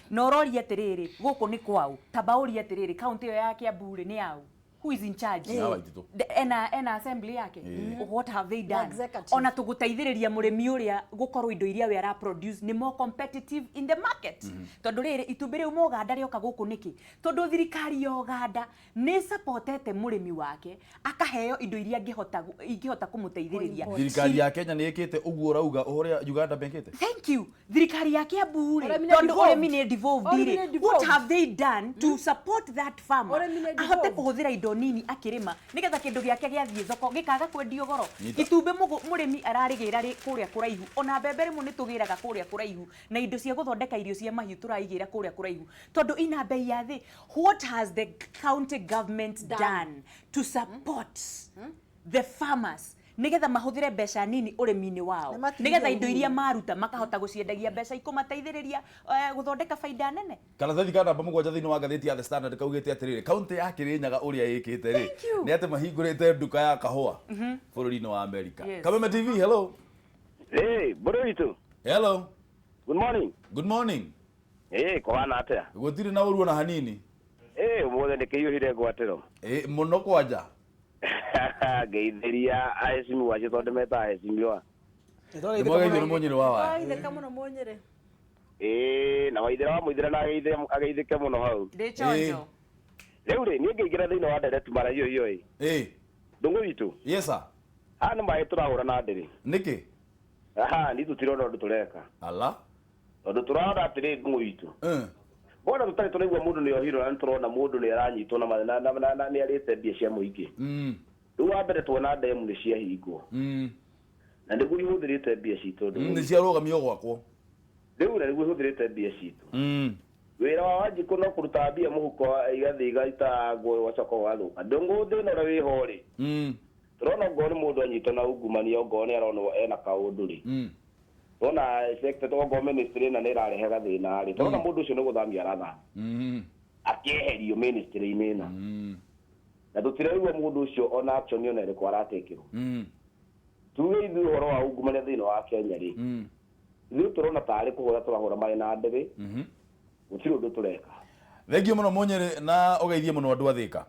na ũroria atĩrĩrĩ, gũkũ nĩ kwaũ? Tamba ũrie atĩrĩrĩ, kaũntĩ ĩyo ya Kiambu rĩ, nĩ yaũ? Who is in charge? Nĩ ya Waititu. Ena assembly yake? What have they done? Executive. Ona tũgũteithĩrĩria mũrĩmi ũrĩa gũkorwo indo iria we ara produce nĩ more competitive in the market, tondũ rĩrĩ itumbĩ rĩu Mũganda rĩoka gũkũ nĩkĩ? Tondũ thirikari ya Ũganda nĩ supportete mũrĩmi wake akaheo indo iria ingĩhota kũmũteithĩrĩria. Thirikari ya Kenya nĩ ĩkĩte ũguo ũrauga ũrĩa Uganda mekĩte? Thank you. Thirikari ya Kiambu rĩ, Ũrĩmi nĩ tondũ devolved. ũrĩmi nĩ devolved Ũrĩmi rĩ, nĩ what devolved. have they done to support that farmer Ũrĩmi nĩ ahote devolved. kũhũthĩra indo nini akĩrĩma nĩgetha kĩndũ gĩake gĩathiĩ thoko gĩkaga kwendio goro? Nyita. Itumbĩ mũrĩmi ararĩgĩra rĩ kũrĩa kũraihu, ona mbembe rĩmwe nĩ tũgĩraga kũrĩa kũraihu, na indo cia gũthondeka irio cia mahiũ tũraigĩra kũrĩa kũraihu tondũ ina bei ya thĩ. What has the county government done to support the farmers nigetha mahuthire mbeca nini ũrĩmi-inĩ wao, Nĩ matigire nigetha indo iria Uhuru. maruta makahota gũciendagia mbeca ikũmateithĩrĩria gũthondeka baida nene? Karatathi ka namba 7 thĩinĩ wa ngathĩti ya The Standard kaugĩte atĩrĩrĩ, kaunti ya Kirinyaga ũrĩa ĩkĩte rĩ, nĩ atĩ mahingũrĩte nduka ya kahũa bũrũri-inĩ wa Amerika. Yes. Kameme TV, hello. Hey, bũrũri witũ. Hello. Good morning. Good morning. Hey, kũhana atĩa? Gũtirĩ na ũru ona hanini. Hey, ũmũthĩ nĩkĩiyũhire ngwatĩro. Ĩ mũno kwanja. Ngeithĩria aheshimiwa acio tondũ meta aheshimiwa. Nĩ mwageithio nĩ mũnyĩrĩ wa waya. Wageithĩka mũno mũnyĩrĩ. Ĩĩ, na waithĩra wa mũithĩra na ageithĩke mũno hau. Ndĩ chonjo. Rĩu rĩ, niĩ ngĩingĩra thĩinĩ wa ndereti mara hiyo hiyo ĩ. Ĩ. Ndũngũ witũ. Yes sir. Haha nĩ maĩ tũrahũra na ndĩrĩ. Nĩkĩ? Aha, ni tũtirona ũndũ tũreka. Ala. Tondũ tũrona atĩrĩ ndũngũ witũ. Mbona tũtarĩ tũraigua mũndũ nĩ ohirwo na nĩtũrona mũndũ nĩ aranyitwo na nĩ arĩte mbia cia mũingĩ. Rĩu wa mbere tuona ndemu nĩ ciahingwo. Na nĩguo ihũthĩrĩte mbia citũ ndũngũ. Nĩ ciarũgamio gwakwo. Rĩu na nĩguo ihũthĩrĩte mbia citũ. Wĩra wa Wanjikũ no kũruta mbia mũhuko igathiĩ igaitangwo ũgacoka ũgathũka. Ndũngũ thĩna ũrĩa wĩho rĩ, tũrona ongorwo nĩ mũndũ anyitwo na ungumania, ongorwo nĩ aronwo ena kaũndũ rĩ, tũrona sector ongorwo ministry ĩna nĩ ĩrarehe gathĩna rĩ, tũrona mũndũ ũcio nĩ gũthamia arathamia akĩeherio ministry-inĩ ĩna, na tũtiraigua mũndũ ũcio ona action ona ĩrĩkũ aratekĩrwo. Tuge ithuĩ ũhoro wa ungumania thĩinĩ wa Kenya rĩ, ithuĩ tũrona tarĩ kũhũra tũrahũra marĩ na ndĩrĩ, gũtirĩ ũndũ tũreka. Thengiũ mũno mũnyĩrĩ na ũgeithie mũno andũ a Thĩka.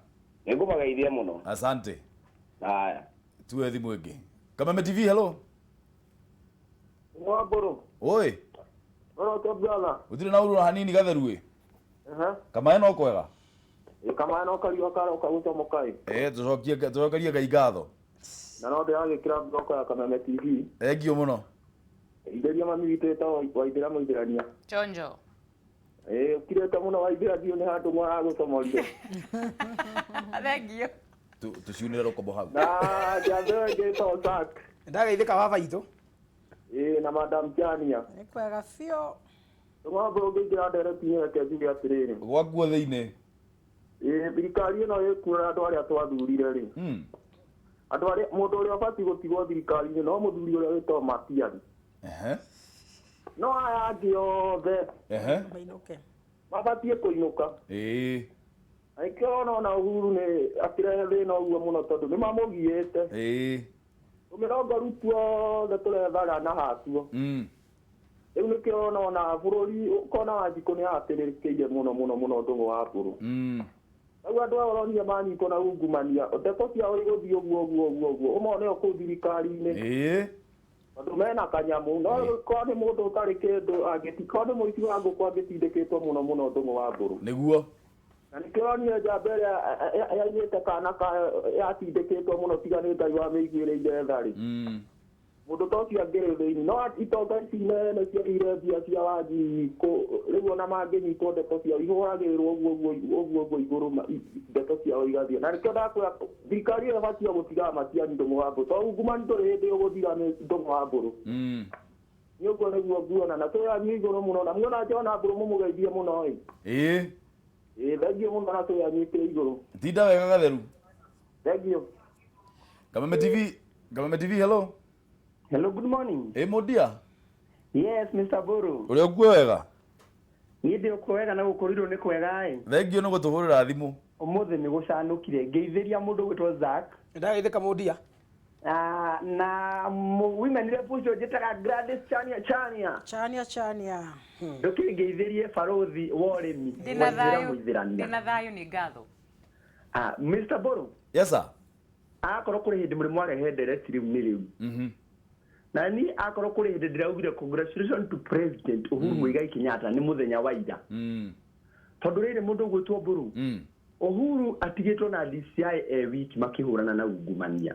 Nĩngũmageithia mũno. Asante. Haya. Tuwe thimũ ĩngĩ. Kameme TV, hello. Mwambũrũ. Oi. Ũrote brother. Gũtirĩ na ũru ona hanini gatheru ĩ. Kamaĩ no kwega. Kamaĩ no kariũa karoka gũcomoka ĩ. Tũcokie tũcokerie Ngai ngatho. Na no ndĩragĩkĩra mbloko ya Kameme TV. Thengiũ mũno. Itheria mami witũ ĩtagwo Waithĩra Mũithĩrania. Chonjo. Ĩĩ ũkirĩte mũno Waithĩra, ndiũ nĩ handũ mwaragũcomorire. Thengiũ. Tũciunĩre rũkombo hau. Na njamba ĩyo ĩngĩ ĩtagwo Zack. Ndagaithĩka baba itũ. Ĩĩ na Madam Jania. Nĩ kwega biũ. Ng'ombe ũngĩingĩra ndereti-inĩ reke njuge atĩrĩrĩ. Gwakuo thĩinĩ. Ĩĩ thirikari ĩno ĩkuo na andũ arĩa twathurire rĩ. Andũ arĩa mũndũ ũrĩa ũbatiĩ gũtigwo thirikari-inĩ no mũthuri ũrĩa wĩtagwo Matiang'i. No aya angĩ othe Mainũke. mabatiĩ kũinũka. Ĩĩ. Na nĩkĩo ũrona ona Uhuru nĩ akĩrehe thĩna ũguo mũno tondũ nĩ mamũgiĩte. Tũmĩrongo tuothe tũrethaga na hatuo. Rĩu nĩkĩo ũrona ona bũrũri ũkona Wanjikũ nĩ atĩrĩrĩkĩire mũno mũno mũno ndũng'ũ wa mbũrũ. Rĩu andũ aya ũronire manyitwo na ungumania, ndeto ciao igũthiĩ ũguo ũguo ũguo ũguo, ũmone o kũu thirikari-inĩ. Tondũ mena kanyamũ no korwo nĩ mũndũ ũtarĩ kĩndũ angĩti korwo nĩ mũici wa ngũkũ angĩtindĩkĩtwo mũno mũno Ndũng'ũ wa Mbũrũ. Nĩguo. Na nĩkĩo ũronire njamba ĩrĩa yaiyĩte kana kayo yatindĩkĩtwo mũno tiga nĩ Ngai wamĩiguĩrĩire tha rĩ. Mũndũ ta ũcio angĩrĩ thĩinĩ no itonga ici nene ciarĩire mbia cia Wanjikũ rĩu ona mangĩnyitwo ndeto ciao ihũragĩrĩrwo ũguo ũguo ũguo ũguo igũrũ ndeto ciao igathiĩ. Na nĩkĩo ndakwĩra thirikari ĩyo ĩbatiĩ o gũtiga Matiang'i Ndũng'ũ wa Mbũrũ tondũ ungumani ndũrĩ hĩndĩ ũgũthira nĩ Ndũng'ũ wa Mbũrũ. Niĩ ũguo nĩguo nguona na twĩ anyu igũrũ mũno na muona John Mbũrũ mũmũgeithie mũno ĩ. Ĩĩ. Ĩĩ thengiũ mũno na twĩ anyu igũrũ. Tinda wega gatheru. Thengiũ. Kameme TV, Kameme TV, hello. Hello, good morning. Ĩ Mũndia. Yes, Mr. Buru. Ũrĩa ũkuo wega? Niĩ ndĩ okuo wega na gũkũrirwo nĩ kwega ĩ. Thengiũ nĩ gũtũhũrĩra thimũ. Ũmũthĩ nĩ gũcanũkire. Ngeithĩria mũndũ ũgwĩtwo Zack. Ndageithĩka Mũndia. Na women rep ũcio njĩtaga Gladys Chania Chania. Chania Chania. Ndũkĩngeithĩrie barũthi wa ũrĩmi. Ndĩna Waithĩra thayũ, Mũithĩrania. ndĩna thayũ nĩ ngatho. Mr. Buru. Yes sir. Akorwo kũrĩ hĩndĩ mũrĩ mwarehe ndereti rĩu nĩ rĩu. Na niĩ akorwo kũrĩ hĩndĩ ndĩraugire congratulations to President Uhuru Muigai Kenyatta nĩ mũthenya wa ira. Tondũ rĩrĩ mũndũ ũgwĩtwo Mbũrũ. Uhuru atigĩtwo na DCI e wiki makĩhũrana na ungumania.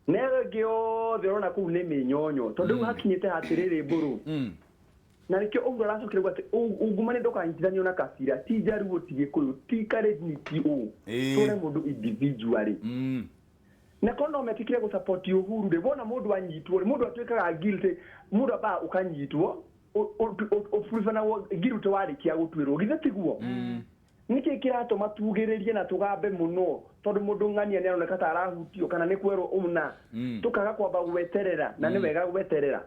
Na ĩyo ĩngĩ yothe ũrona kũu nĩ mĩnyonyo tondũ rĩu hakinyĩte hatĩrĩrĩ Mbũrũ. Na nĩkĩo Uhuru aracokire kuga atĩ ungumania ndũkanyitithanio na kabira, ti Jaluo, ti Gĩkũyũ, ti Kalenjin, ti ũ. Tũre mũndũ individually. Na korwo no metĩkĩre gũ support Uhuru rĩ, wona mũndũ anyitwo rĩ, mũndũ atuĩkaga guilty, mũndũ ambaga ũkanyitwo, ũburubanagwo guilty warĩkia gũtuĩrwo, githĩ tiguo? Nĩkĩ kĩratũma tugĩrĩrie na tũgambe mũno tondũ mũndũ ng'ania nĩ aroneka ta arahutio kana nĩ kwerwo ũna, tũkaga kwamba gweterera, na nĩ wega gweterera.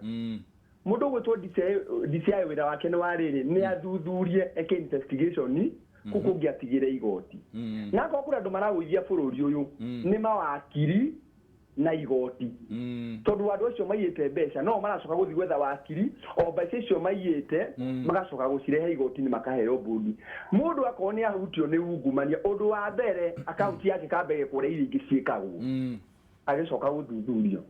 Mũndũ ũgwĩtwo DCI wĩra wake nĩ wa rĩrĩ, nĩ athuthurie eke investigation kũu kũngĩ atigĩre igoti. Na akorwo kũrĩ andũ maragũithia bũrũri ũyũ, nĩ mawakiri na igoti. Tondũ andũ acio maiyĩte mbeca no maracoka gũthiĩ gwetha wakiri, o mbeca icio maiyĩte magacoka gũcirehe igoti-inĩ makaheo mbũndi. Mũndũ akorwo nĩ ahutio nĩ ungumania, ũndũ wa mbere akaunti yake kambe ĩkwo ũrĩa iria ingĩ ciĩkagwo, agĩcoka gũthuthurio.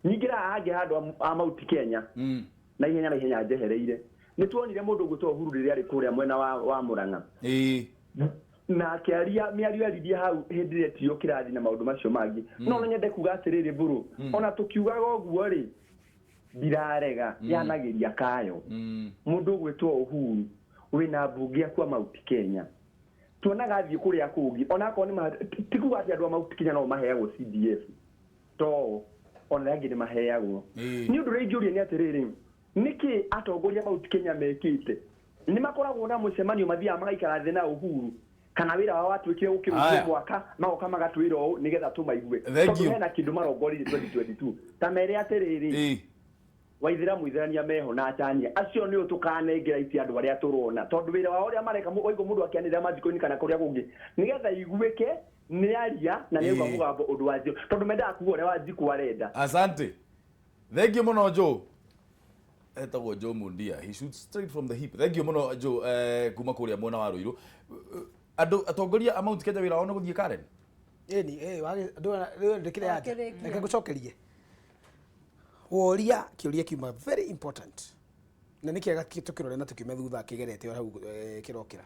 Ningĩ haha hangĩ handũ a Mount Kenya, na ihenya na ihenya njehereire, nĩ tuonire mũndũ ũgwĩtwo Uhuru rĩrĩa arĩ kũrĩa mwena wa Murang'a. Na akĩaria mĩario aririe hau hĩndĩ ĩrĩa etirio kĩrathi na maũndũ macio mangĩ. No no nyende kuga atĩrĩrĩ Mbũrũ, ona tũkiugaga ũguo rĩ, ndirarega, yanagĩria kayo. Mũndũ ũgwĩtwo Uhuru wĩna mbunge aku a Mount Kenya, tuonaga athiĩ kũrĩa kũngĩ, ona akorwo nĩ ti kuga atĩ andũ a Mount Kenya no maheagwo CDF, to ona arĩa angĩ nĩ maheagwo. Nĩ ũndũ ũrĩa ingĩũria nĩ atĩrĩrĩ, nĩkĩ atongoria a Mount Kenya mekĩte? Nĩ makoragwo na mũcemanio mathiaga magaikara thĩ na Uhuru, kana wĩra wao watuĩkire gũkĩrũkia mwaka, magoka magatwĩra ũũ nĩgetha tũmaigue. Tondũ hena kĩndũ marongoririe 2022. Ta mere atĩrĩrĩ, Waithĩra Mũithĩrania meho na Achania, acio nĩo tũkanengera itĩ andũ arĩa tũrona. Tondũ wĩra wao ũrĩa mareka, waigua mũndũ akĩanĩrĩra mathiko-inĩ kana kũrĩa kũngĩ, nĩgetha iguĩke nĩ aria na nĩ auga mũgambo ũndũ wa Wanjikũ, tondũ mendaga kuga ũrĩa Wanjikũ arenda. Asante. Thank you mũno Joe. Etagwo Joe Mundia. He shoots straight from the hip. Thank you mũno Joe kuma kũrĩa mwena wa Ruiru. Andũ atongoria a Mount Kenya wĩra wao nĩ gũthiĩ Karen? Ĩni, rĩu ndĩkĩrĩ anja. Wakĩrĩkia. Reke ngũcokerie. Woria kĩũria kiuma very important. Na nĩ kĩega tũkĩrore na tũkiume thutha kĩgerete o hau kĩrokĩra.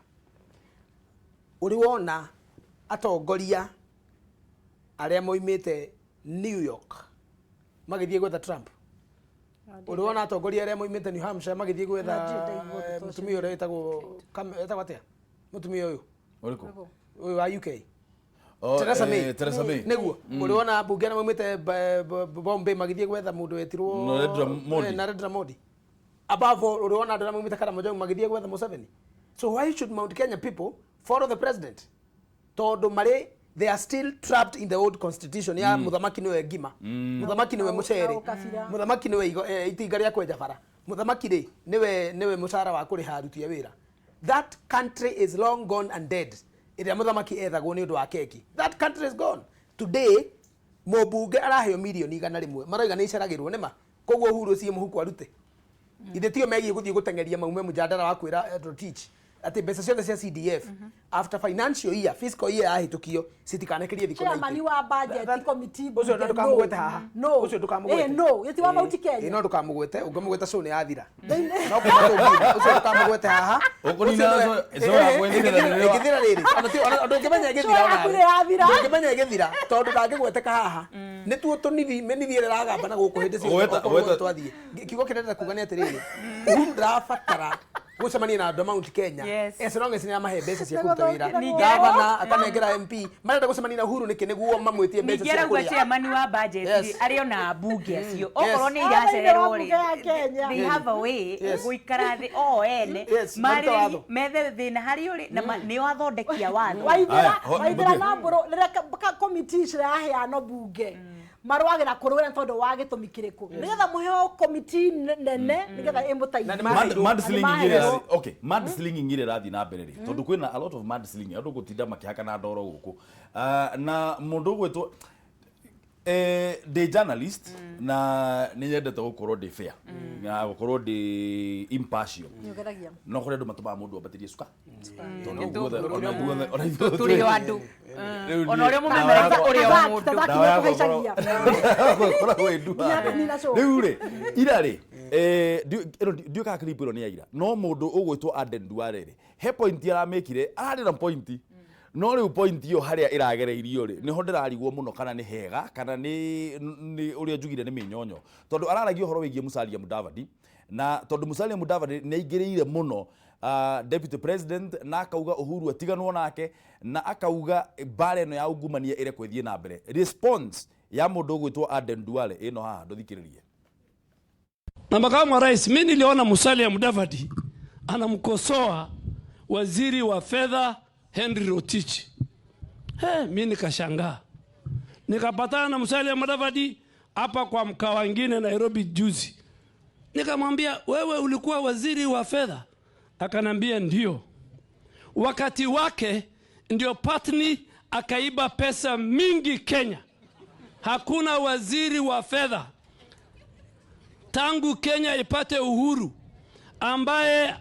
Ũrĩ wona atongoria arĩa moimĩte New York magĩthiĩ gwetha Trump? Ũrĩ wona atongoria arĩa moimĩte New Hampshire magĩthiĩ gwetha mũtumia ũrĩa wĩtagwo atĩa? Mũtumia ũyũ. Ũrĩkũ? Ũyũ wa UK. Oh, Theresa May. Theresa May. Nĩguo. Ũrĩ wona mbunge arĩa moimĩte Bombay magĩthiĩ gwetha mũndũ wetirwo Narendra Modi. Narendra Modi. Above all, ũrĩ wona andũ arĩa moimĩte Karamojong magĩthiĩ gwetha Museveni. So why should Mount Kenya people follow the president? Tondũ marĩ they are still trapped in the old constitution ya mũthamaki nĩwe ngima, mũthamaki nĩwe mũcere, mũthamaki nĩwe itinga rĩa kwenja bara, mũthamaki rĩ nĩwe mũcara wa kũrĩha aruti a wĩra. That country is long gone and dead. Ĩrĩa mũthamaki ethagwo nĩ ũndũ wa keki. That country is gone. Today mũmbunge araheo mirioni 100 maroiga nĩ iceragĩrwo nĩma, koguo Uhuru ũciĩ mũhuko arute. Ithe tio megiĩ gũthiĩ gũteng'eria maume mũjandara wa kwĩra Rotich. Atĩ mbeca ciothe cia CDF after financial year, fiscal year yahĩtũkio, citikanekerie thikũ Chairman 90. wa budget committee. Ũcio no ndũkamũgwete haha. No. Ũcio ndũkamũgwete. Eh, no gĩti wa Mount Ĩ, Kenya. no ndũkamũgwete, ũngĩmũgweta show nĩ yathira. No kũma tũngiuga, ũcio ndũkamũgwete haha. Ũkũnina Ũcio nĩwe- show yaku ĩthire na nĩwe- Ĩngĩthira rĩrĩ, ona ti- ona ndũngĩmenya ĩgĩthira Show yaku onawe. nĩ yathira. Ndũngĩmenya ĩgĩthira tondũ ndangĩgweteka haha. Nĩtuo tũnithi mĩnithi ĩrĩa ĩragamba na gũkũ hĩndĩ ciothe Gweta- okorwo gweta- twathiĩ. Kiugo kĩrĩa ndĩrenda kuga nĩ atĩrĩrĩ, Uhuru ndarabatara gũcemania na andũ a Mount Kenya as long as nĩamahe mbeca cia kũruta wĩra. Ningĩ- Gavana akanengera MP, marenda gũcemania na Uhuru nĩkĩ? Nĩguo mamwĩtie mbeca Ningĩ cia arauga kũrĩa. chairman wa budget Yes. arĩ ona ambunge acio, Yes. okorwo nĩ Thĩinĩ wa iracererwo bunge ya rĩ, Kenya. they have a way gũikara thĩ o ene, Yes, maruta marĩrĩrie, watho. methe thĩna harĩa ũrĩ na nĩo athondekia watho. Waithira. Aya, Waithira mũthie. na mbũrũ rĩrĩa committee ciraheanwo bunge, marwagĩra kũrũĩra nĩ tondũ wa gĩtũmi kĩrĩkũ, nĩgetha mũheo committee nene nĩgetha ĩmũteithie. Na nĩ Mud slinging ĩrĩa Maheirwo. ĩrathiĩ- okay, mud slinging ĩrĩa ĩrathiĩ na mbere rĩ, tondũ kwĩna a lot of mud slinging, andũ gũtinda makĩhakana ndoro gũkũ. Ah, na mũndũ ũgwĩtwo ndĩ journalist na nĩ nyendete gũkorwo ndĩ fair na gũkorwo ndĩ impartial. Nĩũgeragia. No kũrĩ andũ matũmaga mũndũ ambatĩrie cuka, tondũ ithuothe ona ithuothe ona ithuothe Tũrĩ o andũ. Rĩu Ona ũrĩa niĩ- mũmemereka ndawa ũrĩ o Tathaki, mũndũ. tathaki Ndawa ya nĩũkũhaicagia. gũkoragwo ĩ ndua. Nginya kũnina show. Rĩu rĩ, ira rĩ, ĩno ndiũĩ kana clip ĩno nĩ ya ira, no mũndũ ũgwĩtwo Aden Duale rĩ, he point aramĩkire, ararĩ na point, no rĩu point ĩyo harĩa ĩragereirio rĩ, nĩho ndĩrarigwo mũno kana nĩ hega kana nĩ ũrĩa njugire nĩ mĩnyonyo, tondũ araragia ũhoro wĩgiĩ Musalia Mudavadi, na tondũ Musalia Mudavadi nĩ aingĩrĩire mũno deputy president na akauga Uhuru atiganwo nake na akauga mbara ĩno ya ungumania ĩrekwo ĩthiĩ na mbere. Response ya mũndũ ũgwĩtwo Aden Duale ĩno haha, ndũthikĩrĩrie. Na makamu wa rais, mi niliona Musalia Mudavadi anamkosoa waziri wa fedha Henry Rotich. He, mi nikashangaa. Nikapatana na Musalia Mudavadi hapa kwa mkawa wengine Nairobi juzi. Nikamwambia, wewe ulikuwa waziri wa fedha? Akanambia ndio. Wakati wake ndio Patni akaiba pesa mingi Kenya. Hakuna waziri wa fedha tangu Kenya ipate uhuru ambaye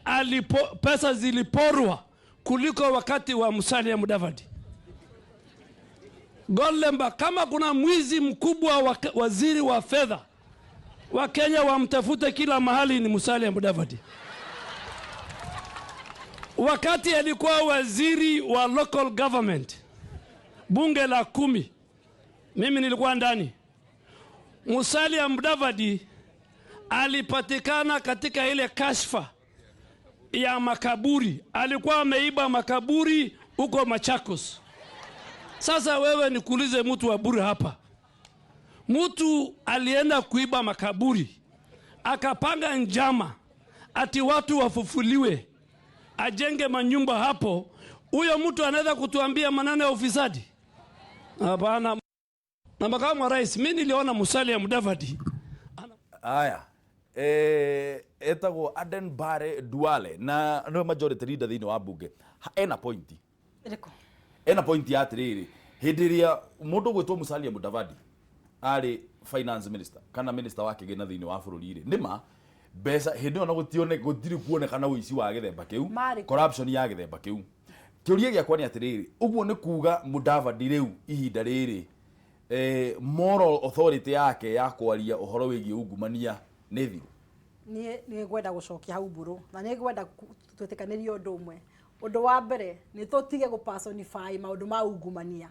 pesa ziliporwa kuliko wakati wa Musalia Mudavadi. Golemba, kama kuna mwizi mkubwa wa waziri wa fedha wa Kenya wamtafute kila mahali, ni Musalia Mudavadi. Wakati alikuwa waziri wa local government, bunge la 10, mimi nilikuwa ndani. Musalia Mudavadi alipatikana katika ile kashfa ya makaburi. Alikuwa ameiba makaburi huko Machakos. Sasa wewe nikuulize, mtu wa bure hapa, mtu alienda kuiba makaburi akapanga njama ati watu wafufuliwe, ajenge manyumba hapo, huyo mtu anaweza kutuambia maneno ya ufisadi? Hapana. Na makamu wa rais, mimi niliona Musalia Mudavadi. Aya, etagwo Aden Bare Duale na nĩwe majority leader thĩinĩ wa bunge. Ena point. Ĩrĩkũ? Ena point ya atĩrĩrĩ, hĩndĩ ĩrĩa mũndũ ũgwĩtwo Musalia Mudavadi arĩ finance minister kana minister wa kĩgĩna thĩinĩ wa bũrũri rĩ, nĩma mbeca hĩndĩ ĩyo na gũtione gũtirĩ kuonekana ũici wa gĩthemba kĩu, Marĩ kũ? corruption ya gĩthemba kĩu. Kĩũria gĩakwa nĩ atĩrĩrĩ, ũguo nĩ kuga Mudavadi rĩu ihinda rĩrĩ, moral authority yake ya kwaria ũhoro wĩgiĩ ungumania nĩ thiru? Niĩ nĩ ngwenda gũcokia hau mbũrũ na nĩ ngwenda twĩtĩkanĩrie ũndũ ũmwe. Ũndũ wa mbere, nĩ tũtige gũ personify maũndũ ma ungumania.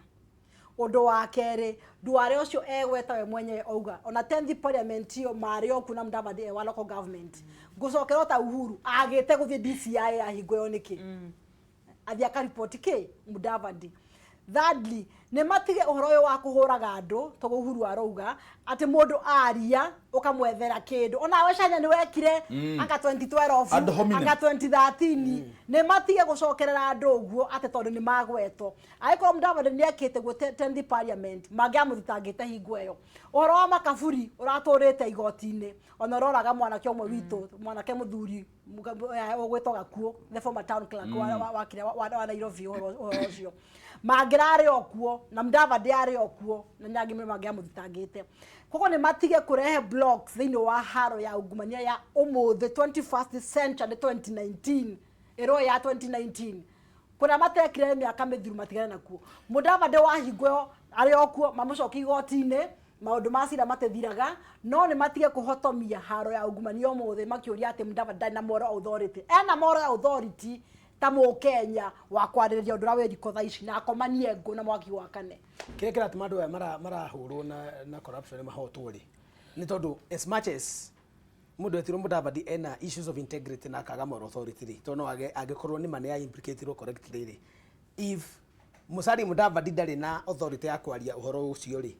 Ũndũ wa kerĩ, Duale ũcio egweta we mwenyewe auga ona 10th parliament ĩyo marĩ o kuna Mudavadi e wa local government. Ngũcokera ta Uhuru agĩte gũthiĩ DCI ya hingo ĩyo nĩkĩ? Athiĩ akaripoti kĩ Mudavadi. Thirdly, nĩ matige ũhoro ũyũ wa kũhũraga andũ, tondũ Uhuru arauga atĩ mũndũ aria ũkamwethera kĩndũ. Onawe Chanya nĩ wekire anga 2012, Ad hominem. anga 2013. Nĩ matige gũcokerera andũ ũguo atĩ tondũ nĩ magwetwo. Angĩkorwo Mudavadi nĩ ekĩte guo 10th parliament, mangĩamũthitangĩte hingo ĩyo. Ũhoro wa makaburi ũratũrĩte igoti-inĩ, ona ũroraga mwanake ũmwe witũ, mwanake mũthuri ũgwĩtwo Gakuo, the former town clerk wa Nairobi, ũhoro ũcio. Mangĩrarĩ o kuo na Mudavadi arĩ o kuo na nĩ angĩ mangĩamũthitangĩte. Koguo nĩ matige kũrehe blocks thĩinĩ wa haro ya ungumania ya ũmũthĩ 21st century 2019. Ĩrwo ya 2019 kũrĩa matekire mĩaka mĩthiru matigane nakuo. Mudavadi wa hingo ĩyo arĩ o kuo, mamũcokie igoti-inĩ. Maũndũ ma cira matithiraga, no nĩ matige kũhotomia haro ya ungumania ũmũthĩ makĩũria atĩ Mudavadi ndarĩ na moral authority. Ena moral authority ta Mũkenya wa kwarĩrĩria ũndũ ũrĩa wĩ riko thaa ici na akomanie ngũ na mwaki wakane. Kĩrĩa kĩratũma andũ aya marahũrwo na corruption mahotwo rĩ, nĩ tondũ as much as mũndũ etirwo Mudavadi ena issues of integrity na akaga moral authority rĩ, tondũ no age angĩkorwo nĩ ma nĩ implicatirwo correctly rĩ, if Musalia Mudavadi ndarĩ na authority ya kwaria ũhoro ũcio rĩ,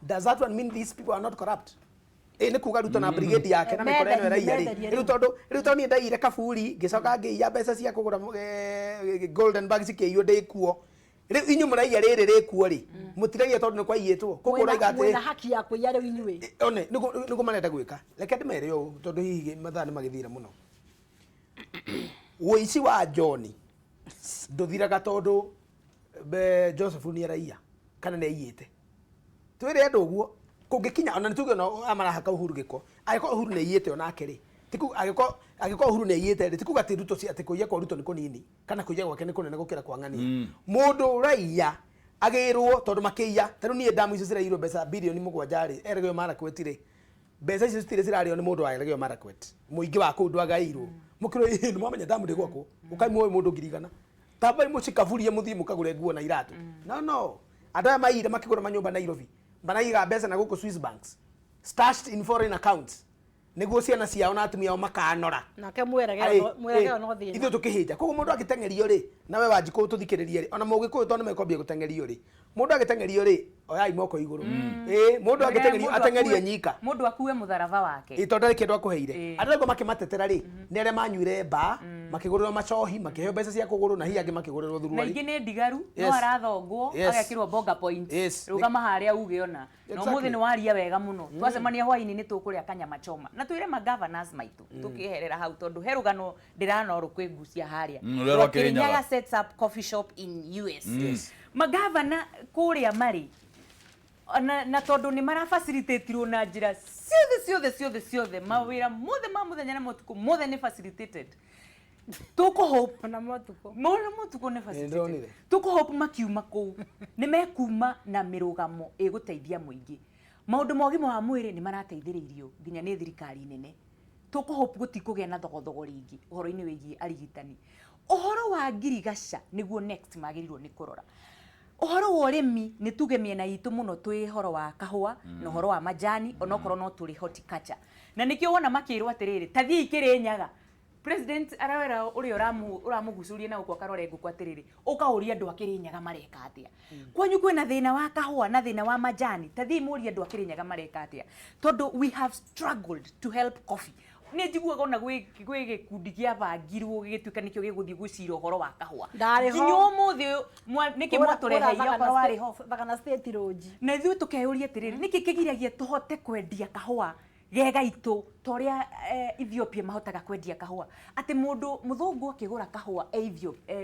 does that one mean these people are not corrupt? Ĩ nĩ kuga Ruto na brigade yake na mĩkora ĩno ĩraiya rĩ, Menderie. Rĩu tondũ niĩ ndaiyire kaburi, ngĩcoka ngĩiya mbeca cia kũgũra golden bag, cikĩiywo ndĩ kuo. Rĩu inyuĩ mũraiya rĩrĩ rĩkuo rĩ, mũtiraiya tondũ nĩ kwaiyĩtwo. Koguo ũraiga atĩrĩ, Mwĩna haki ya kũiya rĩu inyuĩ. One nĩguo marenda gwĩka. Reke ndĩmere ũũ, tondũ hihi mathaa nĩ magĩthira mũno. Ũici wa John ndũthiraga tondũ Joseph nĩ araiya kana nĩ aiyĩte. Twĩre andũ ũguo kũngĩkinya ona nĩ tuge ona aya marahaka Uhuru gĩko, angĩkorwo Uhuru nĩ aiyĩte onake rĩ, angĩkorwo Uhuru nĩ aiyĩte rĩ, ti kuga atĩ Ruto atĩ kũiya kwa Ruto nĩ kũnini kana kũiya gwake nĩ kũnene gũkĩra kwa ng'ania. Mũndũ ũraiya agĩrwo tondũ makĩiya, ta rĩu niĩ ndamu icio ciraiyirwo mbeca 7 bilioni rĩ, Elgeyo Marakwet rĩ, mbeca icio citirĩ cirarĩo nĩ mũndũ wa Elgeyo Marakwet, mũingĩ wa kũu ndwagaĩirwo. Mũkĩrwo ĩ nĩ mwamenya ndamu ndĩgwakwo, ũkai muoe mũndũ 100,000, tambai mũcikaburie mũthiĩ mũkagũre nguo na iratũ. No andũ aya maiyire makĩgũra manyũmba Nairobi, maraiga mbeca na gũkũ Swiss banks, stashed in foreign accounts, nĩguo ciana ciao na atumia ao makanora. Nake mweregero no thĩna. Ithuĩ tũkĩhĩnja. Koguo mũndũ angĩteng'erio rĩ, nawe Wanjikũ tũthikĩrĩrie rĩ, ona Mũgĩkũyũ tondũ nĩmekwambia gũteng'erio rĩ, mũndũ agĩteng'erio rĩ, oyai moko igũrũ. Ĩ mũndũ angĩteng'erio ateng'erie nyika. Mũndũ akue mũtharaba wake. Ĩ tondũ ndarĩ kĩndũ akũheire. Andũ aingĩ makĩmatetera rĩ, nĩ arĩa manyuire mba, makĩgũrĩrwo macohi, makĩheo mbeca cia kũgũrũ, na hihi angĩ makĩgũrĩrwo Na thuruarĩ. Ingĩ nĩ ndigaru no arathongwo, agekĩrwo bonga point. Rũgama harĩa uge ona na ũmũthĩ nĩ waria wega mũno. Twacemania hwainĩ nĩ tũkũrĩa kanyama choma na twĩre ma governors maitũ tũkĩeherera hau, tondũ he rũgano ndĩrana rũkwĩgucia harĩa. Rũrĩa rwa Kĩrĩnyaga. Kĩrĩnyaga sets up coffee shop in US. Magavana kũrĩa marĩ na tondũ nĩ marafacilitatirwo na njĩra ciothe ciothe ciothe ciothe, mawĩra mothe ma mũthenya na motukũ mothe nĩ facilitated, tũkũhope na motukũ. Mona motukũ nĩ facilitated. Ndĩronire. Tũkũhope makiuma kũu nĩ mekuma na mĩrũgamo ĩgũteithia mũingĩ. Maũndũ ma ũgima wa mwĩrĩ nĩ marateithĩrĩirio nginya nĩ thirikari nene. Tũkũhope gũtikũgĩa na thogothogo rĩngĩ ũhoro-inĩ wĩgiĩ arigitani. Ũhoro wa ngirigaca nĩguo next magĩrĩirwo nĩ kũrora. Ũhoro wa ũrĩmi, nĩ tuge mĩena itũ mũno twĩ ũhoro wa kahũa na ũhoro wa majani, onokorwo no tũrĩ horticulture, na nĩkĩo wona makĩrwo atĩrĩrĩ, ta thiĩi Kĩrĩnyaga. President arawera ũrĩa ũramũgucũria na gũkũ akarore ngũkũ atĩrĩrĩ, ũkaũria andũ a Kĩrĩnyaga mareka atĩa. Kwanyu kwĩna thĩna wa kahũa na thĩna wa majani, ta thiĩi mũrie andũ a Kĩrĩnyaga mareka atĩa, tondũ we have struggled to help coffee. Nĩ njiguaga ona gwĩ gĩkundi gĩabangirwo gĩgĩtuĩka nĩkĩo gĩgũthiĩ gwĩcira ũhoro wa kahũa. Ndarĩ ho. Nginya ũmũthĩ ũyũ nĩkĩ mwatũreheire okorwo warĩ ho? Thagana State Lodge. Na ithuĩ tũkeyũria atĩrĩrĩ, nĩkĩ kĩgiragia tũhote kwendia kahũa ge gaitũ ta ũrĩa Ethiopia mahotaga kwendia kahũa, atĩ mũndũ mũthũngũ akĩgũra kahũa e Ethiopia,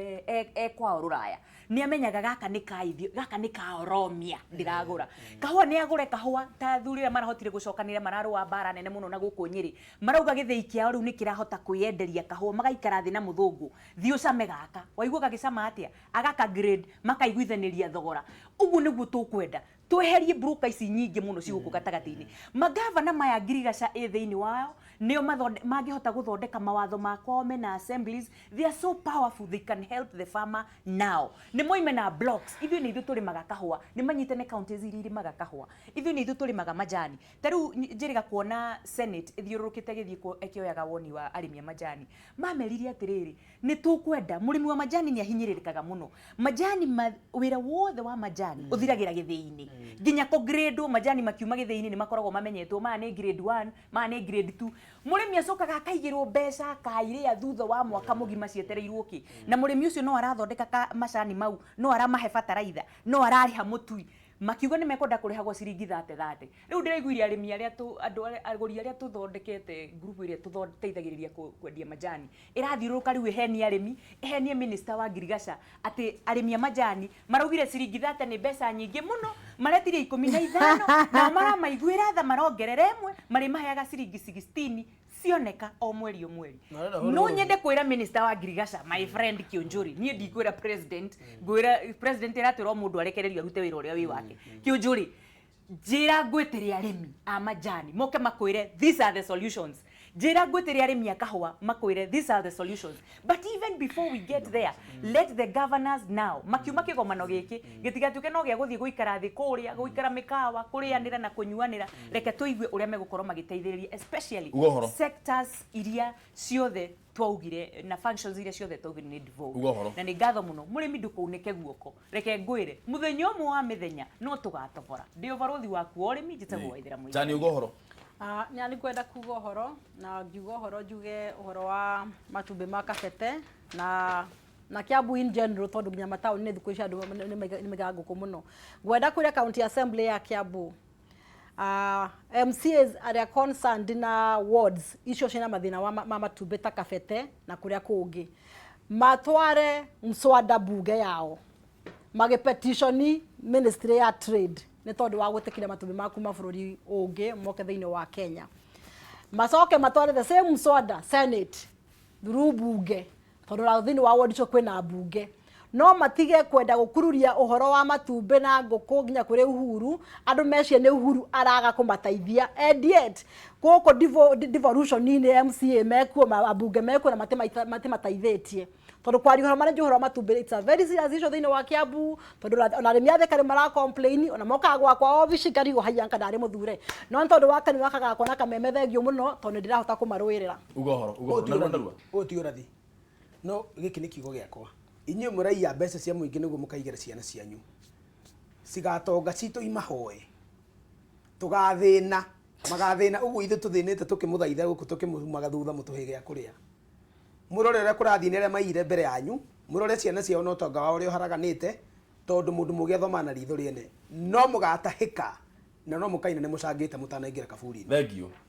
e kwao rũraya, nĩ amenyaga gaka nĩ ka gaka nĩ ka Oromia ndĩragũra kahũa, nĩ agũre kahũa ta athuri arĩa marahotire gũcokanĩrĩra mararũa mbara nene mũno na gũkũ Nyĩrĩ, marauga gĩthĩi kĩao rĩu nĩ kĩrahota kwĩyenderia kahũa, magaikara thĩ na mũthũngũ, thiĩ ũcame gaka, waigua gagĩcama atĩa, agaka grade, makaiguithanĩria thogora. Ũguo nĩguo tũkwenda, tweherie broker ici nyingĩ mũno ci gũkũ gatagatĩ-inĩ. Magavana maya ngirigaca ĩ thĩinĩ wao nĩo mangĩhota gũthondeka mawatho ma kwao mena assemblies. They are so powerful, they can help the farmer now. Nĩ moime na blocks. Ithuĩ nĩ ithuĩ tũrĩmaga kahũa, nĩ manyitane counties iria irĩmaga kahũa. Ithuĩ nĩ ithuĩ tũrĩmaga majani. Ta rĩu njĩrĩga kuona senate ĩthiũrũrũkĩte ĩgĩthiĩ ĩkĩoyaga woni wa arĩmi a majani. Mamerire atĩrĩrĩ, nĩ tũkwenda mũrĩmi wa majani nĩ ahinyĩrĩrĩkaga mũno. Majani ma, wĩra wothe wa majani ũthiragĩra gĩthĩi-inĩ, nginya kũgrade majani makiuma gĩthĩi-inĩ nĩ makoragwo mamenyetwo, maya nĩ grade 1, maya nĩ grade 2. Mũrĩmi acokaga akaigĩrwo mbeca akairĩa thutha wa mwaka mũgima cietereirwo kĩ, na mũrĩmi ũcio no arathondeka macani mau, no aramahe bataraitha, no ararĩha mũtui. Makiuga nĩ mekwenda kũrĩhagwo ciringi thate thate. Rĩu ndĩraiguire arĩmi arĩa andũ agũri arĩa tũthondekete ngurubu ĩrĩa tũteithagĩrĩria kwendia majani ĩrathiũrũrũka rĩu ĩhenie arĩmi, ĩhenie minister wa ngirigaca atĩ arĩmi a majani maraugire ciringi thate nĩ mbeca nyingĩ mũno, maretirie 15, nao maramaiguĩra tha, marongerera ĩmwe, marĩmaheaga ciringi 16. Cioneka o mweri o mweri. Na ũrenda No ũhoro nyende kwĩra minister wa ngirigaca, my friend Kĩũnjũri, niĩ ndikwĩra president, ngwĩra president ĩratwĩra o mũndũ arekererio arute wĩra ũrĩa wĩ wake. Kĩũnjũri, njĩra ngwĩtĩre arĩmi a majani moke makwĩre these are the solutions. Njĩra ngwĩtĩre arĩmi a kahũa makwĩre these are the solutions. But even before we get there, let the governors now makiuma kĩgomano gĩkĩ gĩtigatuĩke no gĩa gũthiĩ gũikara thĩ kũrĩa gũikara mĩkawa, kũrĩanĩra na kũnyuanĩra. Reke tũigue ũrĩa megũkorwo magĩteithĩrĩria, especially Uga ũhoro. sectors iria ciothe twaugire na functions iria ciothe twaugire nĩ devolved. Uga ũhoro. Na nĩ ngatho mũno mũrĩmi, ndũkũunĩke guoko. Reke ngwĩre, mũthenya ũmwe wa mĩthenya no tũgatobora. Ndĩ ũbarũthi waku wa ũrĩmi, njĩtagwo Waithĩra Mũiganania. Chani, uga ũhoro. Ah, nĩ ngwenda kuga ũhoro na ngiuga ũhoro njuge ũhoro wa matumbĩ ma Kabete na Kiambu in general, tondũ nginya mataũni-inĩ thikũ ici andũ nĩ maigaga ngũkũ mũno. Ngwenda kwĩra county assembly ya Kiambu, MCAs arĩa concerned na wards icio ciĩna mathĩna ma matumbĩ ta Kabete na kũrĩa kũngĩ, matware mswada bunge yao magĩpetitioni ministry ya trade nĩ tondũ wa gwĩtĩkĩria matumbĩ ma kuma bũrũri ũngĩ moke thĩinĩ wa Kenya. Macoke matware the same mswada Senate through bunge, tondũ na thĩinĩ wa ward icio kwĩna bunge. No matige kwenda gũkururia ũhoro wa matumbĩ na ngũkũ nginya kũrĩ Uhuru. Andũ mecirie nĩ Uhuru araga kũmateithia, and yet gũkũ devolution-inĩ MCA mekuo, ambunge mekuo na matimateithĩtie, tondũ kwaria ũhoro marĩ ũhoro wa matumbĩ, it's a very serious issue thĩinĩ wa Kiambu, tondũ ona arĩmi a Thika nĩ mara complain, ona mokaga gwakwa obici ngarigwo haiya nka ndarĩ mũthure, no nĩ tondũ wa kanua gaka gakwa na kameme, thengio mũno tondũ nĩ ndĩrahota kũmarũĩrĩra. Uga ũhoro, uga ũhoro, narua narua. Ũyũ ti ũrathi, no gĩkĩ nĩ kiugo gĩakwa. Inyuĩ mũraiya mbeca cia mũingĩ nĩguo mũkaigĩra ciana cianyu cigatonga citũ imahoe, tũgathĩna, magathĩna ũguo ithuĩ tũthĩnĩte tũkĩmũthaitha gũkũ, tũkĩmũrumaga thutha mũtũhe gĩa kũrĩa. Mũrore ũrĩa kũrathiĩ nĩ arĩa maiyire mbere yanyu, mũrore ciana ciao na ũtonga wao ũrĩa ũharaganĩte, tondũ mũndũ mũũgĩ athomaga na ritho rĩene. No mũgatahĩka na no mũkaina nĩ mũcangĩte mũtanaingĩra kaburi-inĩ. Thank you.